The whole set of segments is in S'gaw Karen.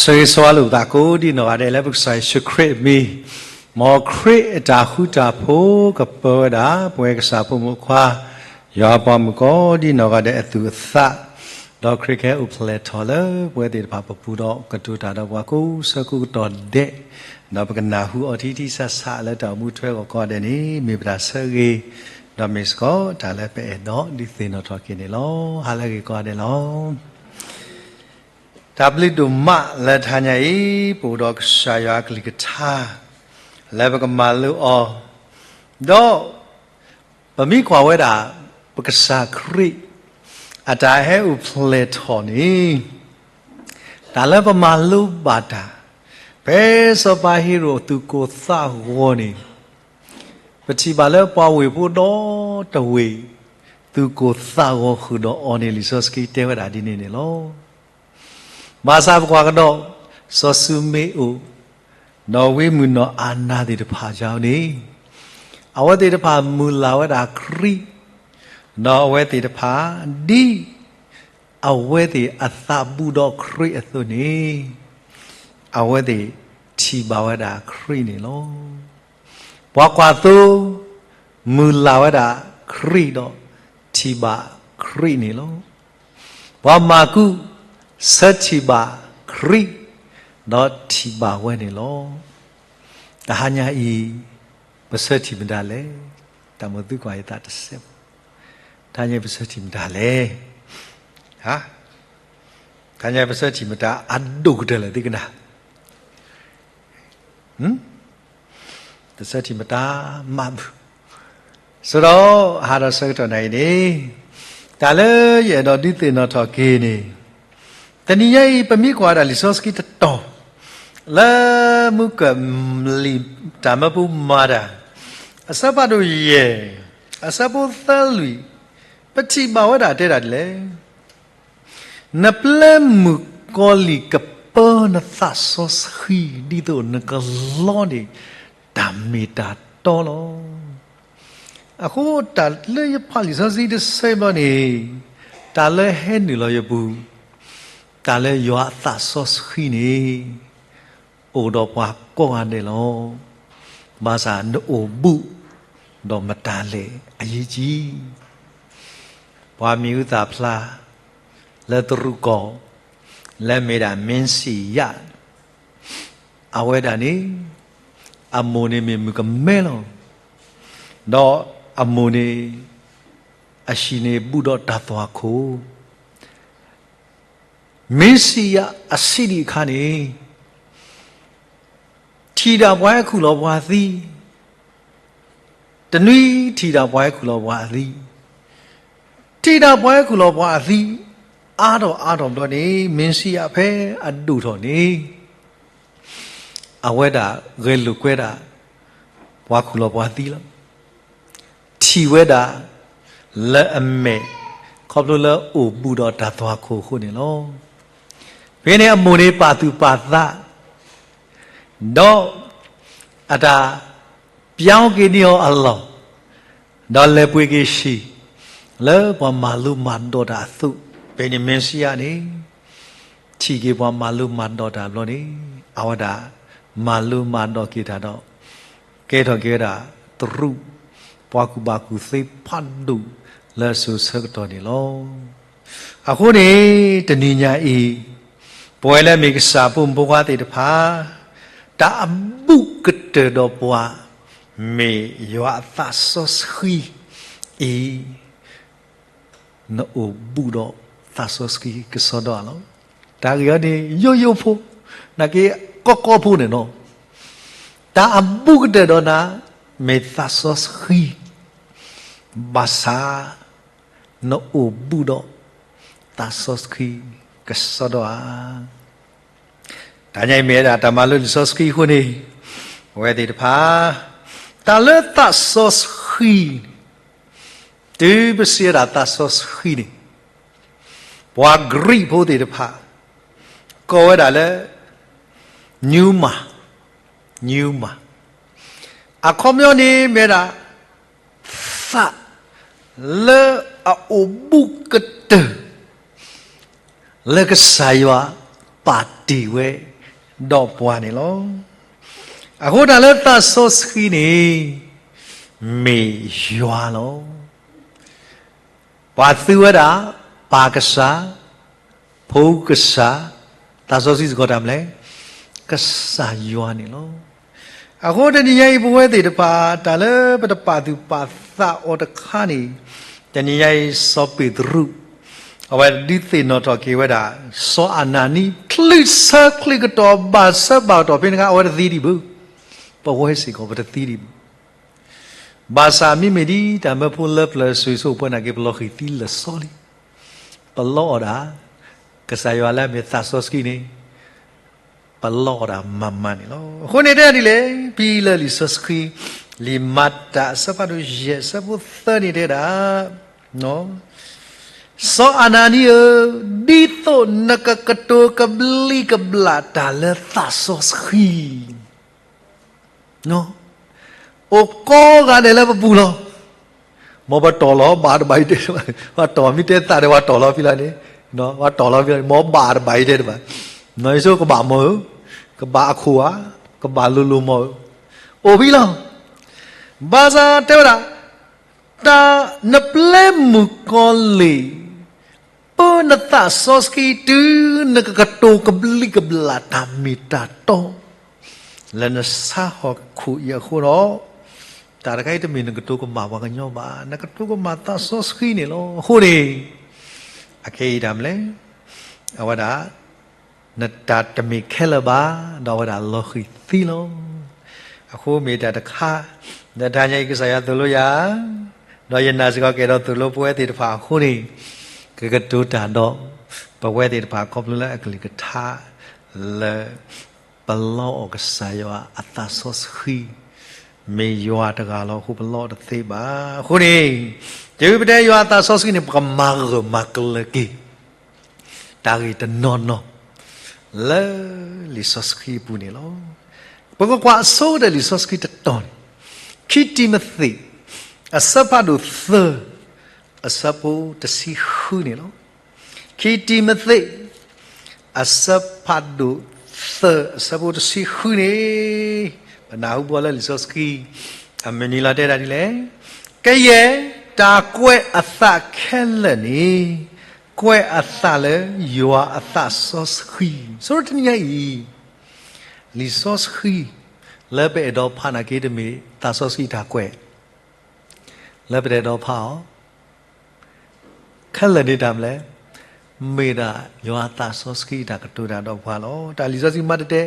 ဆၢဂ့ၤဆၢဝါလိာ်ပသးကိးဒံနီၢ်ဂၤဒဲး လၢပကစၢ်ယ့ၣ်ၡူးခရံာ်အမံၤ, မ်ခရံာ်အတၢ်ဃူတၢ်ဖိးကပၢၤဝဲဒၣ် ပဝဲကစၢ်ဖိမုၣ်ဖိခွါ, ယွၤပှၤမုၣ်ကိးဒံနီၢ်ဂၤဒဲးအသူၣ်အသး, ဒီးခရံာ်ကဟဲအိၣ်ဖျဲၣ်ထီၣ်လၢပဝဲသ့ၣ်တဖၣ်ပပူၤဒီးကတိၤတၢ်ဒီးပှၤကိးဆၢကိးကတီၢ်ဒဲး, ဒီးပကနၢ်ဟူအီၤထံထံဆးဆးလၢတၢ်အိၣ်မူထွဲအဂီၢ်ကိးဂၤဒဲးန့ၣ် မ့ၢ်ပတၢ်ဆၢဂ့ၤ, ဒီးမ့ၢ်စ့ၢ်ကီးတၢ်လၢပအဲၣ်ဒိးဒုးသ့ၣ်နီၣ်ထီၣ်က့ၤန့ၣ်လီၤ. ဟါလၢအဂ့ၤကိးဂၤဒဲးလီၤ. တၢ်ဘျုးဒိၣ်မးလၢတဟါညါအံၤ ပအိၣ်ဒီးကစၢ်ယွၤအကလုၢ်ကထါ လၢပကမၤလိအီၤ, ဒီးပမ့ၢ်ကွၢ်ဝဲဒၣ် ပကစၢ်ခရံာ် အတၢ်ဟဲအိၣ်ဖျဲၣ်ထီၣ်န့ၣ် တၢ်လၢပမၤလိဘၣ်တၢ် ဖဲစီၤပၤဟ့ရိၣ်အသူၣ်ကိၢ်သးဂီၤန့ၣ် ပထံၣ်ဘၣ်လၢပှၤဝ့ၢ်ဖိဒီတဝ့ၢ် သူၣ်ကိၢ်သးဂီၤဃုာ်ဒီးအီၤန့ၣ် လံာ်စီဆှံတဲဝဲဒၣ်ဒ်န့ၣ်န့ၣ်လီၤ. ဘၣ်ဆၣ်ပကွၢ်ကဒီး စီၤၡူမ့အိၣ် ဒီးဝ့ၢ်မုၢ်နီၢ်အၤနၤသ့ၣ်တဖၣ်အံၤန့ၣ် အဝဲသ့ၣ်တဖၣ်မုၢ်လၢ်ဝဲဒၣ်ခရံာ်, ဒီးအဝဲသ့ၣ်တဖၣ် ဒ်အဝဲသ့ၣ်အသးဘူးဒီးခရံာ်အသိးန့ၣ် အဝဲသ့ၣ်ထံၣ်ဘၣ်ဝဲဒၣ်ခရံာ်န့ၣ်လီၤ. ပှၤကွၢ်သိ မုၢ်လၢ်ဝဲဒၣ်ခရံာ်ဒီးထံၣ်ဘၣ်ခရံာ်န့ၣ်လီၤ. ပှၤမၢ်ကူး ဆၢထံၣ်ဘၣ်ခရံာ် ဒီးထံၣ်ဘၣ်ဝဲန့ၣ်လီၤ. တဟါညါအံၤ ပဆၢထံၣ်မတၤလဲၣ်. တၢ်မုာ်သုကွၢ်ယသးတစဲးဖိ, တဟါညါပဆၢထံၣ်မတၤလဲၣ်. တဟါညါပဆၢထံၣ်မတၤအဒိၣ်ကတၢၢ်လဲၣ် သုကနၣ် တဆၢထံၣ်မတၤမးဘၣ်. ဆိုတော့ ဟါဒီးဆၢကတီၢ်နၤအံၤန့ၣ် တၢ်လၢယအဲၣ်ဒိးဒုးသ့ၣ်နီၣ်ထီၣ်က့ၤန့ၣ် တနံၤညါအံၤ ပမ့ၢ်ကွၢ်ဝဲဒၣ်လံာ်စီဆှံတတီၤ လၢမုၢ်ကၢၢ်လံာ်တၢ်မၢဖိမၤတၢ် အဆၢဖးဒိၣ်ယဲၢ် အဆၢဖိသၢလွံၢ် ပထံၣ်ဘၣ်ဝဲဒၣ်တဲဒၣ်ဒ်လဲၣ်. နပျဲမုၣ်ကီၤလံၢ်ကပၢနသးစီဆှံ ဒ်သိးနကလီန့ၢ် တၢ်မ့ၢ်တၢ်တီလီၤ. အဃိတၢ်လၢယဖးလံာ်စီဆှံတဆၢဘျီန့ၣ် တၢ်လၢဟဲနုာ်လီၤယပူၤ တၢ်လၢယွၤအသးစီဆှံန့ၣ် အိၣ်ဒီးပှၤကိးဂၤဒဲးလီၤ. ဘၣ်ဆၣ်နအိၣ်ဘူးဒီးမတၤလဲၣ်အရေးကြီး. ပှၤမံၤဟူသၣ်ဖျါ လၢတရူးကီၢ် လၢမ့ၢ်ဒၣ်မ့ၣ်စံယၤ အဝဲဒၣ်န့ၣ် အမိၢ်န့ၣ်မ့ၢ်မုၣ်ကမဲလီၤ. ဒီးအမိၢ်န့ၣ် အဟံၣ်န့ၣ်ဘူးဒီးတၢ်သွၣ်ခိၣ် မ့ၣ်စံယၤအဆံးဒံးအခါန့ၣ် ထံၣ်ဒၣ်ပှၤဟဲခူၣ်လီၤပှၤသံ, တနွံထံၣ်ဒၣ်ပှၤဟဲခူၣ်လီၤပှၤသံ, ထံၣ်ဒၣ်ပှၤဟဲခူၣ်လီၤပှၤအသံ အါထီၣ်အါထီၣ်ဘျီန့ၣ် မ့ၣ်စံယၤဖဲအဒိၣ်ထီၣ်န့ၣ် အဝဲဒၣ်ဂဲၤလိာ်ကွဲဒၣ် ပှၤခူၣ်လီၤပှၤသံလီၤ. ထံၣ်ဝဲဒၣ်လၢအမဲာ် ခီဖျိလၢအိၣ်ဘူးဒီးတၢ်သွၣ်ခိၣ်အဃိန့ၣ်လီၤ. ဖဲန့ၣ်အမိၢ်န့ၣ်ပာ်သူၣ်ပာ်သး ဒီးအတၢ်ပျီက့ၤန့ၢ်အီၤအလီၢ်, ဒီးလဲၤပှ့ၤက့ၤဟံၣ် လၢပှၤမၤလိမၤဒိးတၢ်အသိး, ဖဲန့ၣ်မ့ၣ်စံယၤန့ၣ် ထံၣ်က့ၤပှၤမၤလိမၤဒိးတၢ်ဘျီန့ၣ် အဝဲဒၣ်မၤလိမၤဒိးက့ၤတၢ်ဒီး ကဲထီၣ်က့ၤဝဲဒၣ်တရူး ပှၤကူၣ်ဘၣ်ကူၣ်သ့ဖးဒိၣ်လၢအစိၤဆၢကတီၢ်န့ၣ်လီၤ. အဃိန့ၣ် တနံၤညါအံၤ ပဝဲလၢမ့ၢ်ကစၢ်ဖိမုၣ်ဖိခွါသ့ၣ်တဖၣ် တၢ်အဘူးကတၢၢ်ဒီးပှၤ မ့ၢ်ယွၤအသးစီဆှံအံၤ နအိၣ်ဘူးဒီးသးစီဆှံကစီဒီဧါလီၤ. တၢ်ဂ့ၢ်အံၤန့ၣ် ယိယိဖိ, နာ်က့ ကီကီဖိန့ၣ်လီၤ. တၢ်အဘူးကတၢၢ်ဒီးနၤ မ့ၢ်သးစီဆှံ, ဘၣ်ဆၣ် နအိၣ်ဘူးဒီးသးစီဆှံကစီဒီဧါ. တနံၤညါအံၤမ့ၢ်ဝဲဒၣ်တၢ်မၤလိလံာ်စီဆှံအဃိန့ၣ် အဝဲသ့ၣ်တဖၣ် တၢ်လၢသးစီဆှံ တုၤပစံးဝဲဒၣ်သးစီဆှံန့ၣ် ပှၤကရံးဖိသ့ၣ်တဖၣ် ကိးဝဲဒၣ်လၢ pneuma, pneuma အခီပညီန့ၣ်မ့ၢ်ဝဲဒၣ် သးလၢအအိၣ်ဘူးကတၢၢ် လၢကစၢ်ယွၤ ပာ်တ့ၢ်ဝဲဒီးပှၤန့ၣ်လီၤ. အဃိတၢ်လၢသးစီဆှံန့ၣ် မ့ၢ်ယွၤလီၤ. ပှၤသုဝဲဒၣ် ပၢ်ကစၢ်, ဖိကစၢ်, သးစီဆှံစ့ၢ်ကီးတၢ်မနုၤလဲၣ်, ကစၢ်ယွၤန့ၣ်လီၤ. အဃိတနံၤညါအံၤ ပဝဲသ့ၣ်တဖၣ် တၢ်လၢပတပာ်သူၣ်ပာ်သးအီၤတခါန့ၣ်, တနံၤညါအံၤ စီၤပ့းတရူး အဝဲဒုးသ့ၣ်နီၣ်ထီၣ်က့ၤဝဲဒၣ် စီၤအနၤနံ ချုးဆၢချုးကတီၢ် ဘၣ်ဆၢဘၣ်ကတီၢ်ဖဲန့ၣ်အခါ အဝဲတသံဒံးဘၣ်. ပဝဲစ့ၢ်ကီး ပတသံဒံးဘၣ်. ဘၣ်ဆၣ်မ့မ့ၢ်ဒ်တၢ်မၢဖိလၢပျၢၤ စံးစိၤပှဲၤနာ်က့ ပလီၤဃံၤသံလၢာ်စီလံ. ပလီအီၣ်ဒၣ် ကစၢ်ယွၤလၢအမ့ၢ်သးစီဆှံန့ၣ် ပလီအီၣ်ဒၣ်မၤမၤန့ၣ်လီၤ. အဃိန့ၣ်တဲဒ်လဲၣ်, ဖဲလၢလံာ်စီဆှံ လံာ်မၤတၢ်အဆၢဖးဒိၣ်ယဲၢ် အဆၢဖိသၢန့ၣ်တဲဒၣ်, စီၤအနၤနံဧၢ, ဒ်သိးနကကတိၤကဘျံးကဘျၣ်တၢ်လၢသးစီဆှံ အိၣ်ကိးဂၤဒဲးလၢပပူၤလီၤ. မ်ပတီၢ်လီၤ ဘၣ်တဘၣ်အံၤတဲတဘၣ်, ပှၤတီၢ်မ့ၢ်တဲသးဒီး ပှၤတီၢ်လီၤဖဲလီၤန့ၣ်, ပှၤတီၢ်လီၤဖဲလီၤန့ၣ် မ်ဘၣ်တဘၣ်အံၤတဲတဘၣ်. နီၢ်ယ့ၣ်ၡူးကဘၣ်မီၢ်ဧၢ, ကဘၣ်အခိၣ်ဧါ, ကဘၣ်လိၤလိၤမီၢ်ဧၢ, အိၣ်ဖဲလီၤ. ဘၣ်ဆၣ်တဲဝဲဒၣ် တၢ်နပျဲမုၣ်ကီၤလံၢ် ပၢနသးစီဆှံ တုၤနကကတိၤကဘျံးကဘျၣ်တၢ်မ့ၢ်တၢ်တီ လၢနဆါဟီၣ်ခိၣ်အံၤအဃိဒီး, တၢ်တခါအံၤတမ့ၢ်နကတိၤကမၣ်ပှၤကညီဘၣ်, နကတိၤကမၣ်သးစီဆှံန့ၣ်လီၤ. အဃိန့ၣ် အခဲအံၤတၢ်မနုၤလဲၣ်, အဝဲဒၣ် နတၢ်တမ့ၢ်ခဲလၢာ်ဘၣ်, ဒီးအဝဲဒၣ်လီၤဃံၤသံလီၤ. အဃိမ့ၢ်တၢ်တခါ လၢတဟါညါအံၤ ကစၢ်ယွၤသိၣ်လိယၤ, ဒီးယနာ်စ့ၢ်ကီးကအဲၣ်ဒိးသိၣ်လိပဝဲသ့ၣ်တဖၣ်အဃိန့ၣ်, ကကတိၤတၢ်ဒီး ပဝဲသ့ၣ်တဖၣ် ခီဖျိလၢအကလုၢ်ကထါ လၢ ပလီအီၣ်ကစၢ်ယွၤအသးစီဆှံ, မ့ၢ်ယွၤတဂၤလီၤအဃိ ပလီအီၣ်တသ့ဘၣ်. အဃိန့ၣ်, တုၤပတဲယွၤအသးစီဆှံန့ၣ် ပကမၤဂၢၢ်မၤကျၢၤက့ၤ တၢ်ဂ့ၢ်တနီၤနီၤ လၢလံာ်စီဆှံအပူၤန့ၣ်လီၤ. ပကကွၢ်အဆိကတၢၢ်လံာ်စီဆှံတတီၤန့ၣ်, ခံတံၤမသ့း အဆၢဖးဒိၣ်သၢ အဆၢဖိတဆံဃုန့ၣ်လီၤ. ခံတံၤမသ့း အဆၢဖးဒိၣ်သၢ အဆၢဖိတဆံဃုန့ၣ်, ပနၢ်ဟူဘၣ်လၢလံာ်စီဆှံ အမုၢ်နံၤလီၤတဲဒၣ်ဒ်လဲၣ်, ကယဲၢ်တၢ်ကွဲးအသးခဲလၢာ်န့ၣ်, ကွဲးအသးလၢယွၤအသးစီဆှံ. ဆိတနံၤညါအံၤ လံာ်စီဆှံ လၢပအဲၣ်ဒိးဖးနာ်က့ တမ့ၢ်သးစီဆှံတၢ်ကွဲး လၢပတအဲၣ်ဒိးဖးအီၤ ခဲလၢာ်န့ၣ်တၢ်မနုၤလဲၣ်, မ့ၢ်ဒၣ်ယွၤအသးစီဆှံတၢ်ကတိၤတၢ်ဒီးပှၤလီၤ. တၢ်လံာ်စီဆှံမၤတတဲ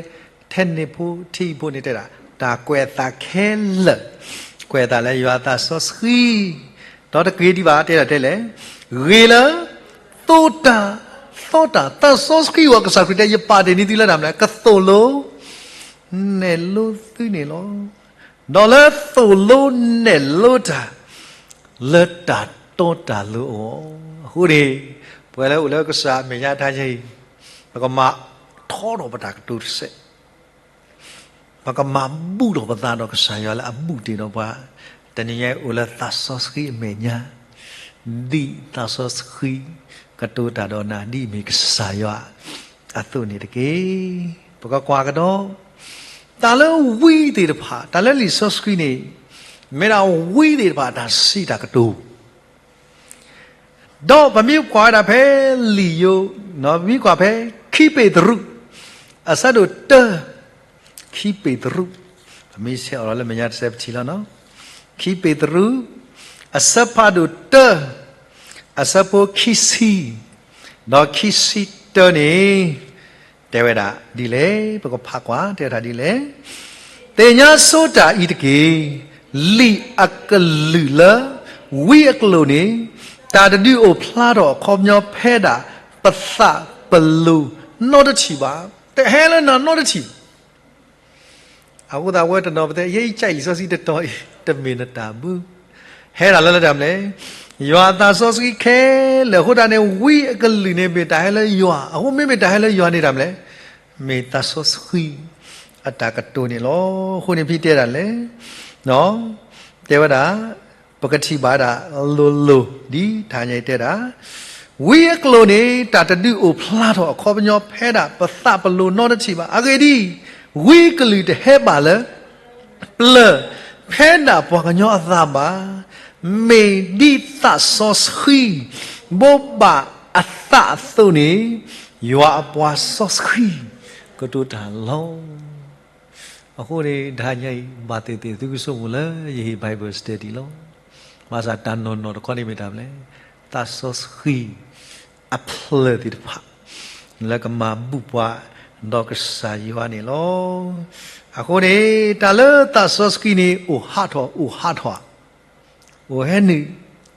ထဲန့ၣ်ဖိထံဖိန့ၣ်တဲဒၣ်, တၢ်ကွဲးအသးခဲလၢာ်, ကွဲးအသးလၢယွၤအသးစီဆှံ, ဒီးတက့ၤဒံးဘၣ် တဲဒၣ်တဲလဲၣ်, ဂ့ၤလၢ သိတၢ်, သီတၢ်, သးစီဆှံအဂီၢ် ကစၢ်ခရံာ်တဲ ယပာ်တ့ၢ်န့ၢ်သုလၢတၢ်မနုၤလဲၣ်, ကသိၣ်လိ နဲၣ်လိသုန့ၣ်လီၤ. ဒီးလၢသိၣ်လိနဲၣ်လိတၢ် လၢတၢ်တီတၢ်လိၤအဂီၢ်. အဃိန့ၣ်, ပှၤလၢအိၣ်လၢကစၢ်အမဲာ်ညါတဟါညါအံၤ, ပကမၤထီထီၣ်ပတၢ်ကတိၤတစဲး, ပကမၤဘူၣ်ထီၣ်ပသးဒီးကစၢ်ယွၤလၢအဘူၣ်တ့ၢ်ဒီးပှၤ, တနံၤညါအံၤအိၣ်လၢသးစီဆှံအမဲာ်ညါ, ဒ်သးစီဆှံကတိၤတၢ်ဒီးနၤ ဒ်အမ့ၢ်ကစၢ်ယွၤအသိးန့ၣ်တက့ၢ်. ပကကွၢ်ကဒီး တၢ်လၢဝံသ့ၣ်တဖၣ်, တၢ်လၢလံာ်စီဆှံန့ၣ် မ့ၢ်ဒၣ်ဝံသ့ၣ်တဖၣ်အတၢ်စံးတၢ်ကတိၤ, ဒီးပမ့ၢ်ကွၢ်ဝဲဒၣ်ဖဲလံာ်ယိၤ, ပမ့ၢ်ကွၢ်ဖဲ ခံပ့းတရူး အဆၢဒိၣ်တၢ, ခံပ့းတရူး, ပမ့ၢ်ဆဲးအီၤလီၤလၢမဲာ်ညါတစဲး ပထံၣ်လီၤနီၤ, ခံပ့းတရူး အဆၢဖးဒိၣ်တၢ, အဆၢဖိခံဆံ ဒီးခံဆံတၢန့ၣ် တဲဝဲဒၣ်ဒ်လဲၣ်, ပကဖးကွၢ် တဲဝဲဒၣ်ဒ်လဲၣ်, သ့ၣ်ညါဆိတၢ်အံၤတက့ၢ်. လံာ်အကလုၢ်လၢဝံအကျိာ်န့ၣ် တၢ်တဒုးအိၣ်ဖျါထီၣ်အခီပညီဖဲဒၣ် ပသးပလိၤနီတထံၣ်ဘၣ်, တဟဲလၢနၤနီတထံၣ် အဃိသတး ပဝဲတနီၤပတဲ ယဲယကးလံာ်စီဆှံတတီၤအံၤ တမ့ၢ်နတၢ်ဘၣ်, ဟဲဒၣ်လၢလၢတၢ်မနုၤလဲၣ်, ယွၤအသးစီဆှံခဲလၢာ်အဃိသတးန့ၣ် ဝံအကလုၢ်န့ၣ် မ့ၢ်တၢ်ဟဲလၢယွၤ, အဃိမ့မ့ၢ်တၢ်ဟဲလၢယွၤန့ၣ်တၢ်မနုၤလဲၣ်, မ့ၢ်သးစီဆှံအတၢ်ကတိၤန့ၣ်လီၤ. အဃိန့ၣ် ဖဲတဲဒၣ်လဲၣ်, တဲဝဲဒၣ် ပကထံၣ်ဘၣ်ဒၣ်လိၤလိၤ ဒ်တဟါညါအံၤတဲဒၣ်, ဝံအကျိၤန့ၣ် တၢ်တဒုးအိၣ်ဖျါထီၣ်အခီပညီဖဲဒၣ်ပသးပလိၤနီတထံၣ်ဘၣ်. အဂ့ၢ်ဒ်အံၤ, ဝံကလုာ်တဟဲဘၣ်လၢ ပျၢၤ ဖဲဒၣ်ပှၤကညီအသးဘၣ်, မ့ၢ်ဒ်သးစီဆှံ ဘိးဘၣ်အသးအသိးန့ၣ်, ယွၤအပှၤစီဆှံ ကတိၤတၢ်လီၤ. အဃိန့ၣ် တဟါညါအံၤ ဘၣ်သ့ၣ်သ့ၣ်သုကဆိကမိၣ်လၢယဟ့ၣ် Bible study လီၤ. ဘၣ်ဆၣ်တၢ်နီၢ်နီၢ်တခီန့ၣ်မ့ၢ်တၢ်မနုၤလဲၣ်, သးစီဆှံ အဖျၢၣ်သ့ၣ်တဖၣ် လၢကမၤဘူၣ်ပှၤ ဒီးကစၢ်ယွၤန့ၣ်လီၤ. အဃိန့ၣ် တၢ်လၢသးစီဆှံန့ၣ် အိၣ်ဟးထီၣ် အိၣ်ဟးထီၣ်ဧါ, အိၣ်ဟဲနုာ်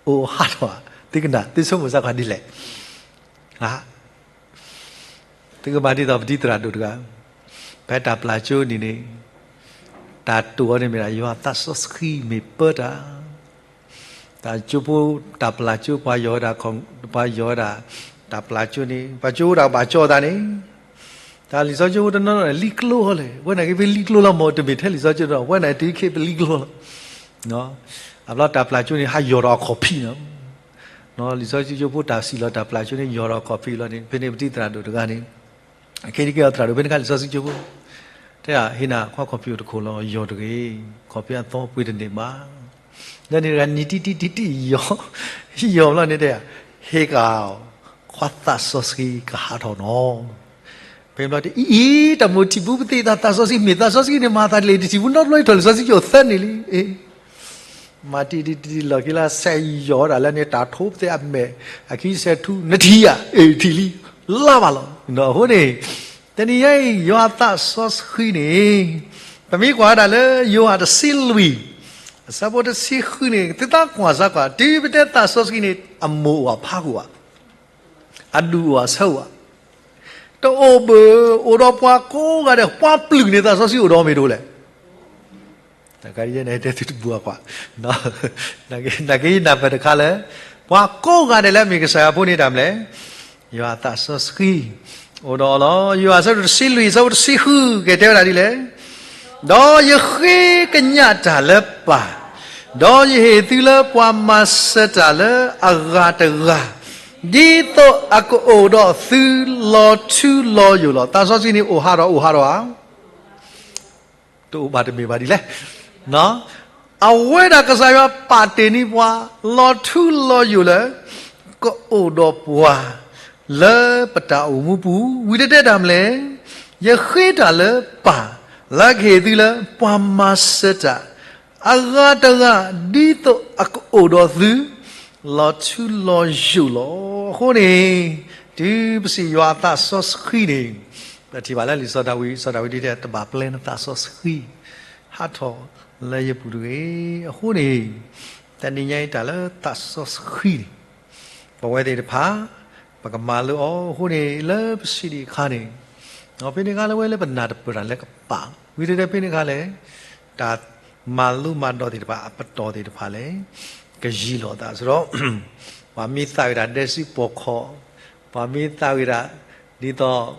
အိၣ်ဟးထီၣ်ဧါ, သုကနၣ် သုဆိကမိၣ်စၢ်ခီဒ်လဲၣ်. သုကမၤဒ်သိးပတံၤသရၣ်ဒိၣ်တဂၤ, ဖဲတၢ်ပျၢ်ကၠိန့ၣ်န့ၣ်, တၢ်တိာ်အီၤန့ၣ်မ့ၢ်ဒၣ် ယွၤသးစီဆှံမ့ၢ်ပၢတၢ် တၢ်ကၠိဖိ တၢ်ပျၢ်ကၠိ ပှၤယီၤဝဲဒၣ်, ပှၤယီၤဝဲဒၣ် တၢ်ပျၢ်ကၠိန့ၣ် ပှၤကၠိဖိတၢ်ဘၣ်ကၠီသးန့ၣ်, တၢ်လံာ်စီဆှံကၠိဖိတနီၤနီၤန့ၣ် လံကျိဟီလဲၣ်, ဝဲန့ၣ်က့ၤဖဲလံကျိလီၤမး, တမ့ၢ်ထဲလံာ်စီဆှံကၠိဒီး ဝဲန့ၣ်တုၤခဲအံၤပလံကျိလီၤ. အဘျီတၢ်ပျၢ်ကၠိန့ၣ် ဟးယီၤဒီးအခီၣ်ဖံးနီၤ လံာ်စီဆှံကၠိဖိတၢ်စံးလီၤတၢ်ပျၢ်ကၠိန့ၣ် ယီၤဒီးအခီၣ်ဖံးလီၤန့ၣ်, ဖဲန့ၣ်ပတံၤသရၣ်ဒိၣ်တဂၤန့ၣ် အခ့ဒကဲအီၤသရၣ်ဒိၣ် ဖဲန့ၣ်အခါလံာ်စီဆှံကၠိဖိ တဲဒၣ် ဟ့ၣ်နၤ ခွါခီၣ်ဖံးအိၣ်တခိၣ်လီၤ ယီၤတဂ့ၤ, ခီၣ်ဖံးအသီပှ့ၤတန့ၢ်ဘၣ်. လၢန့ၣ်တဂၤနံၤတံၢ်တံၢ်တံၢ်တံၢ်ယီၤ, ယီၤဘျီန့ၣ်တဲဒၣ် ဟ့ၣ်ကၣ်အီၤ ခွါသးစီဆှံကဟးထီၣ်နီၤ. ဖဲဘျီတဲအံၤအံၤ တၢ်မိၣ်ထံၣ်ပူၤပသ့ၣ်တၢ်သးစီဆှံ မ့ၢ်သးစီဆှံန့ၣ် မၤသးဒ်လဲၣ် တထံၣ်ပူၤနီတဘျီအံၤထီၣ်လံာ်စီဆှံကၠိသၢန့ၣ်လံ. မၤတံၢ်တံၢ်တံၢ်လီၢ်ခံလၢစဲးယီၤဝဲဒၣ်လၢန့ၣ် တၢ်ထိပသ့ၣ်အမဲာ် အခံစဲးထူ နထံၣ်ဧါ, အ့ၣ်ထံၣ်လံ, လါဘၣ်လီၤ. အဃိန့ၣ် တနံၤညါအံၤ ယွၤသးစီဆှံန့ၣ် ပမ့ၢ်ကွၢ်ဝဲဒၣ်လၢယိၤဟၣ်တဆံလွံၢ် အဆၢဖိတဆံဃုန့ၣ် သုသးကွၢ်စၢ်ကွၢ် တုၤပတဲသးစီဆှံန့ၣ် အမိၢ်အိၣ်အဖါအိၣ်ဧါ, အဒူၣ်အိၣ်အဆၢအိၣ်ဧါ, တအိၣ်ဘၣ်, အိၣ်ဒီးပှၤကိးဂၤဒဲး, ပှၤပျုၢ်န့ၣ်သးစီဆှံအိၣ်ဒီးမ့ၢ်တအိၣ်လဲၣ်. တၢ်ကါဒ်ယဲန့ၣ်တဲသုတဘူၣ်အကွၢ်, နာ်က့နၢ်ပၢၢ်တခါလၢ ပှၤကိးဂၤဒဲးလၢအမ့ၢ်ကစၢ်ယွၤဖိန့ၣ်တၢ်မနုၤလဲၣ်, ယွၤသးစီဆှံ အိၣ်ဒီးအီၤလီၤ. ယိၤဟၣ်အဆၢဒိၣ်တဆံလွံၢ် အဆၢဖိတဆံဃု ကတဲဝဲဒၣ်ဒ်လဲၣ်, ဒီးယဃ့ကညးတၢ်လၢပၢ်, ဒီးယဟ့ၣ်သုလၢပှၤမၤစၢၤတၢ်လၢအဂၤတဂၤ, ဒ်သိးအကအိၣ်ဒီးသုလီၤထူလီၤယိာ်လီၤ. သးစီဆှံန့ၣ်အိၣ်ဟးထီၣ် အိၣ်ဟးထီၣ်ဧါ, တအိၣ်ဘၣ်တမ့ၢ်ဘၣ်ဒ်လဲၣ်. အဝဲဒၣ်ကစၢ်ယွၤပာ်တ့ၢ်န့ၢ်ပှၤ လီၤထူလီၤယိာ်လၢ ကအိၣ်ဒီးပှၤ လၢပတၢ်အိၣ်မူပူၤ ဝံၤတတဲတၢ်မနုၤလဲၣ်, ယဃ့တၢ်လၢပၢ် လၢကဟ့ၣ်သုလၢပှၤမၤစၢၤတၢ် အဂၤတဂၤ ဒ်သိးအကအိၣ်ဒီးသု လီၤထူလီၤယိာ်လီၤ. အဃိန့ၣ် တုၤပစံးယွၤအသးစီဆှံန့ၣ် ပထံၣ်ဘၣ်လၢလံာ်စီၤဒၤဝံး, စီၤဒၤဝံးဒ်တဲ တဘၣ်ပျဲနသးစီဆှံ ဟးထီၣ်လၢယပူၤတဂ့ၤ. အဃိန့ၣ် တနံၤညါအံၤတၢ်လၢသးစီဆှံန့ၣ် ပဝဲသ့ၣ်တဖၣ် ပကမၤလိအီၤ. အဃိန့ၣ် လၢပစံးဒံးအခါန့ၣ် ဖဲန့ၣ်အခါလၢဝဲလၢပနၢ်တပၢၢ်တၢ်လၢကပာ် ဝံၤတဲဖဲန့ၣ်အခါလဲၣ်, တၢ်မၤလိမၤဒိးသ့ၣ်တဖၣ် အပတီၢ်သ့ၣ်တဖၣ်လဲၣ် ကယံာ်လိာ်သးစ့ၢ်ကီး, ပှၤမ့ၢ်သးဝံၣ်တၢ်ဒဲစုပှီၢ်ခီၣ်, ပှၤမ့ၢ်သးဝံၣ်တၢ် ဒ်သိး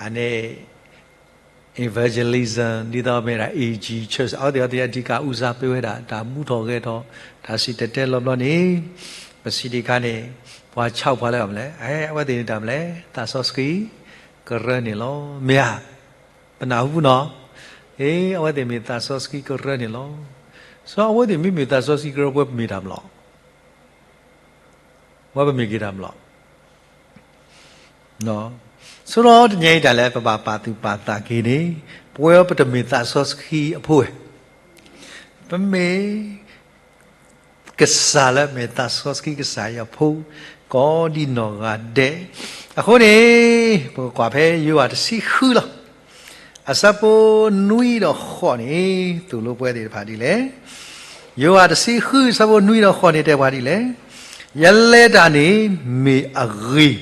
အန့ၣ် evangelism ဒ်သိးမ့ၢ်ဒၣ် A G church အဝဲသ့ၣ်အီၤသ့ၣ်အဓိကဦးစားပေးဝဲဒၣ် တၢ်မူထီၣ်ဂဲၤထီၣ် တၢ်စံၣ်တဲၤတဲလီၤဘျီန့ၣ် ပစံးဒံးအခါန့ၣ် ပှၤဆါပှၤလၢအမနုၤလဲၣ်, အဝဲသ့ၣ်န့ၣ်တၢ်မနုၤလဲၣ်, သးစီဆှံကရၢန့ၣ်လီၤ. မ့ၢ်ဧါ, ပနၢ်ဟူနီၤ, အဝဲသ့ၣ်မ့ၢ်သးစီဆှံကရၢန့ၣ်လီၤ. စီၤအဝဲသ့ၣ်မ့မ့ၢ်သးစီဆှံကရၢ ပဝဲပမ့ၢ်တၢ်မနုၤလဲၣ်, ပဝဲပမ့ၢ်က့ၤတၢ်မနုၤလဲၣ်. ဆိဒီးတနံၤအံၤတၢ်လၢပဘၣ်ပာ်သူၣ်ပာ်သးက့ၤန့ၣ် ပဝဲပတမ့ၢ်သးစီဆှံအဖိဝဲ, ပမ့ၢ် ကစၢ်လၢအမ့ၢ်သးစီဆှံကစၢ်အဖိ ကိးဒံနီၢ်ဂၤဒဲး. အဃိန့ၣ် ပကကွၢ်ဖဲယိၤဟၣ်တဆံဃုလီၤ. အဆၢဖိနွံဒီးဃိးန့ၣ် သိၣ်လိပဝဲသ့ၣ်တဖၣ်ဒ်လဲၣ်. ယိၤဟၣ်တဆံဃု အဆၢဖိနွံဒီးဃိးန့ၣ် တဲပှၤဒ်လဲၣ်. ယလဲၤတၢ်န့ၣ်မ့ၢ်အဂ့ၤ,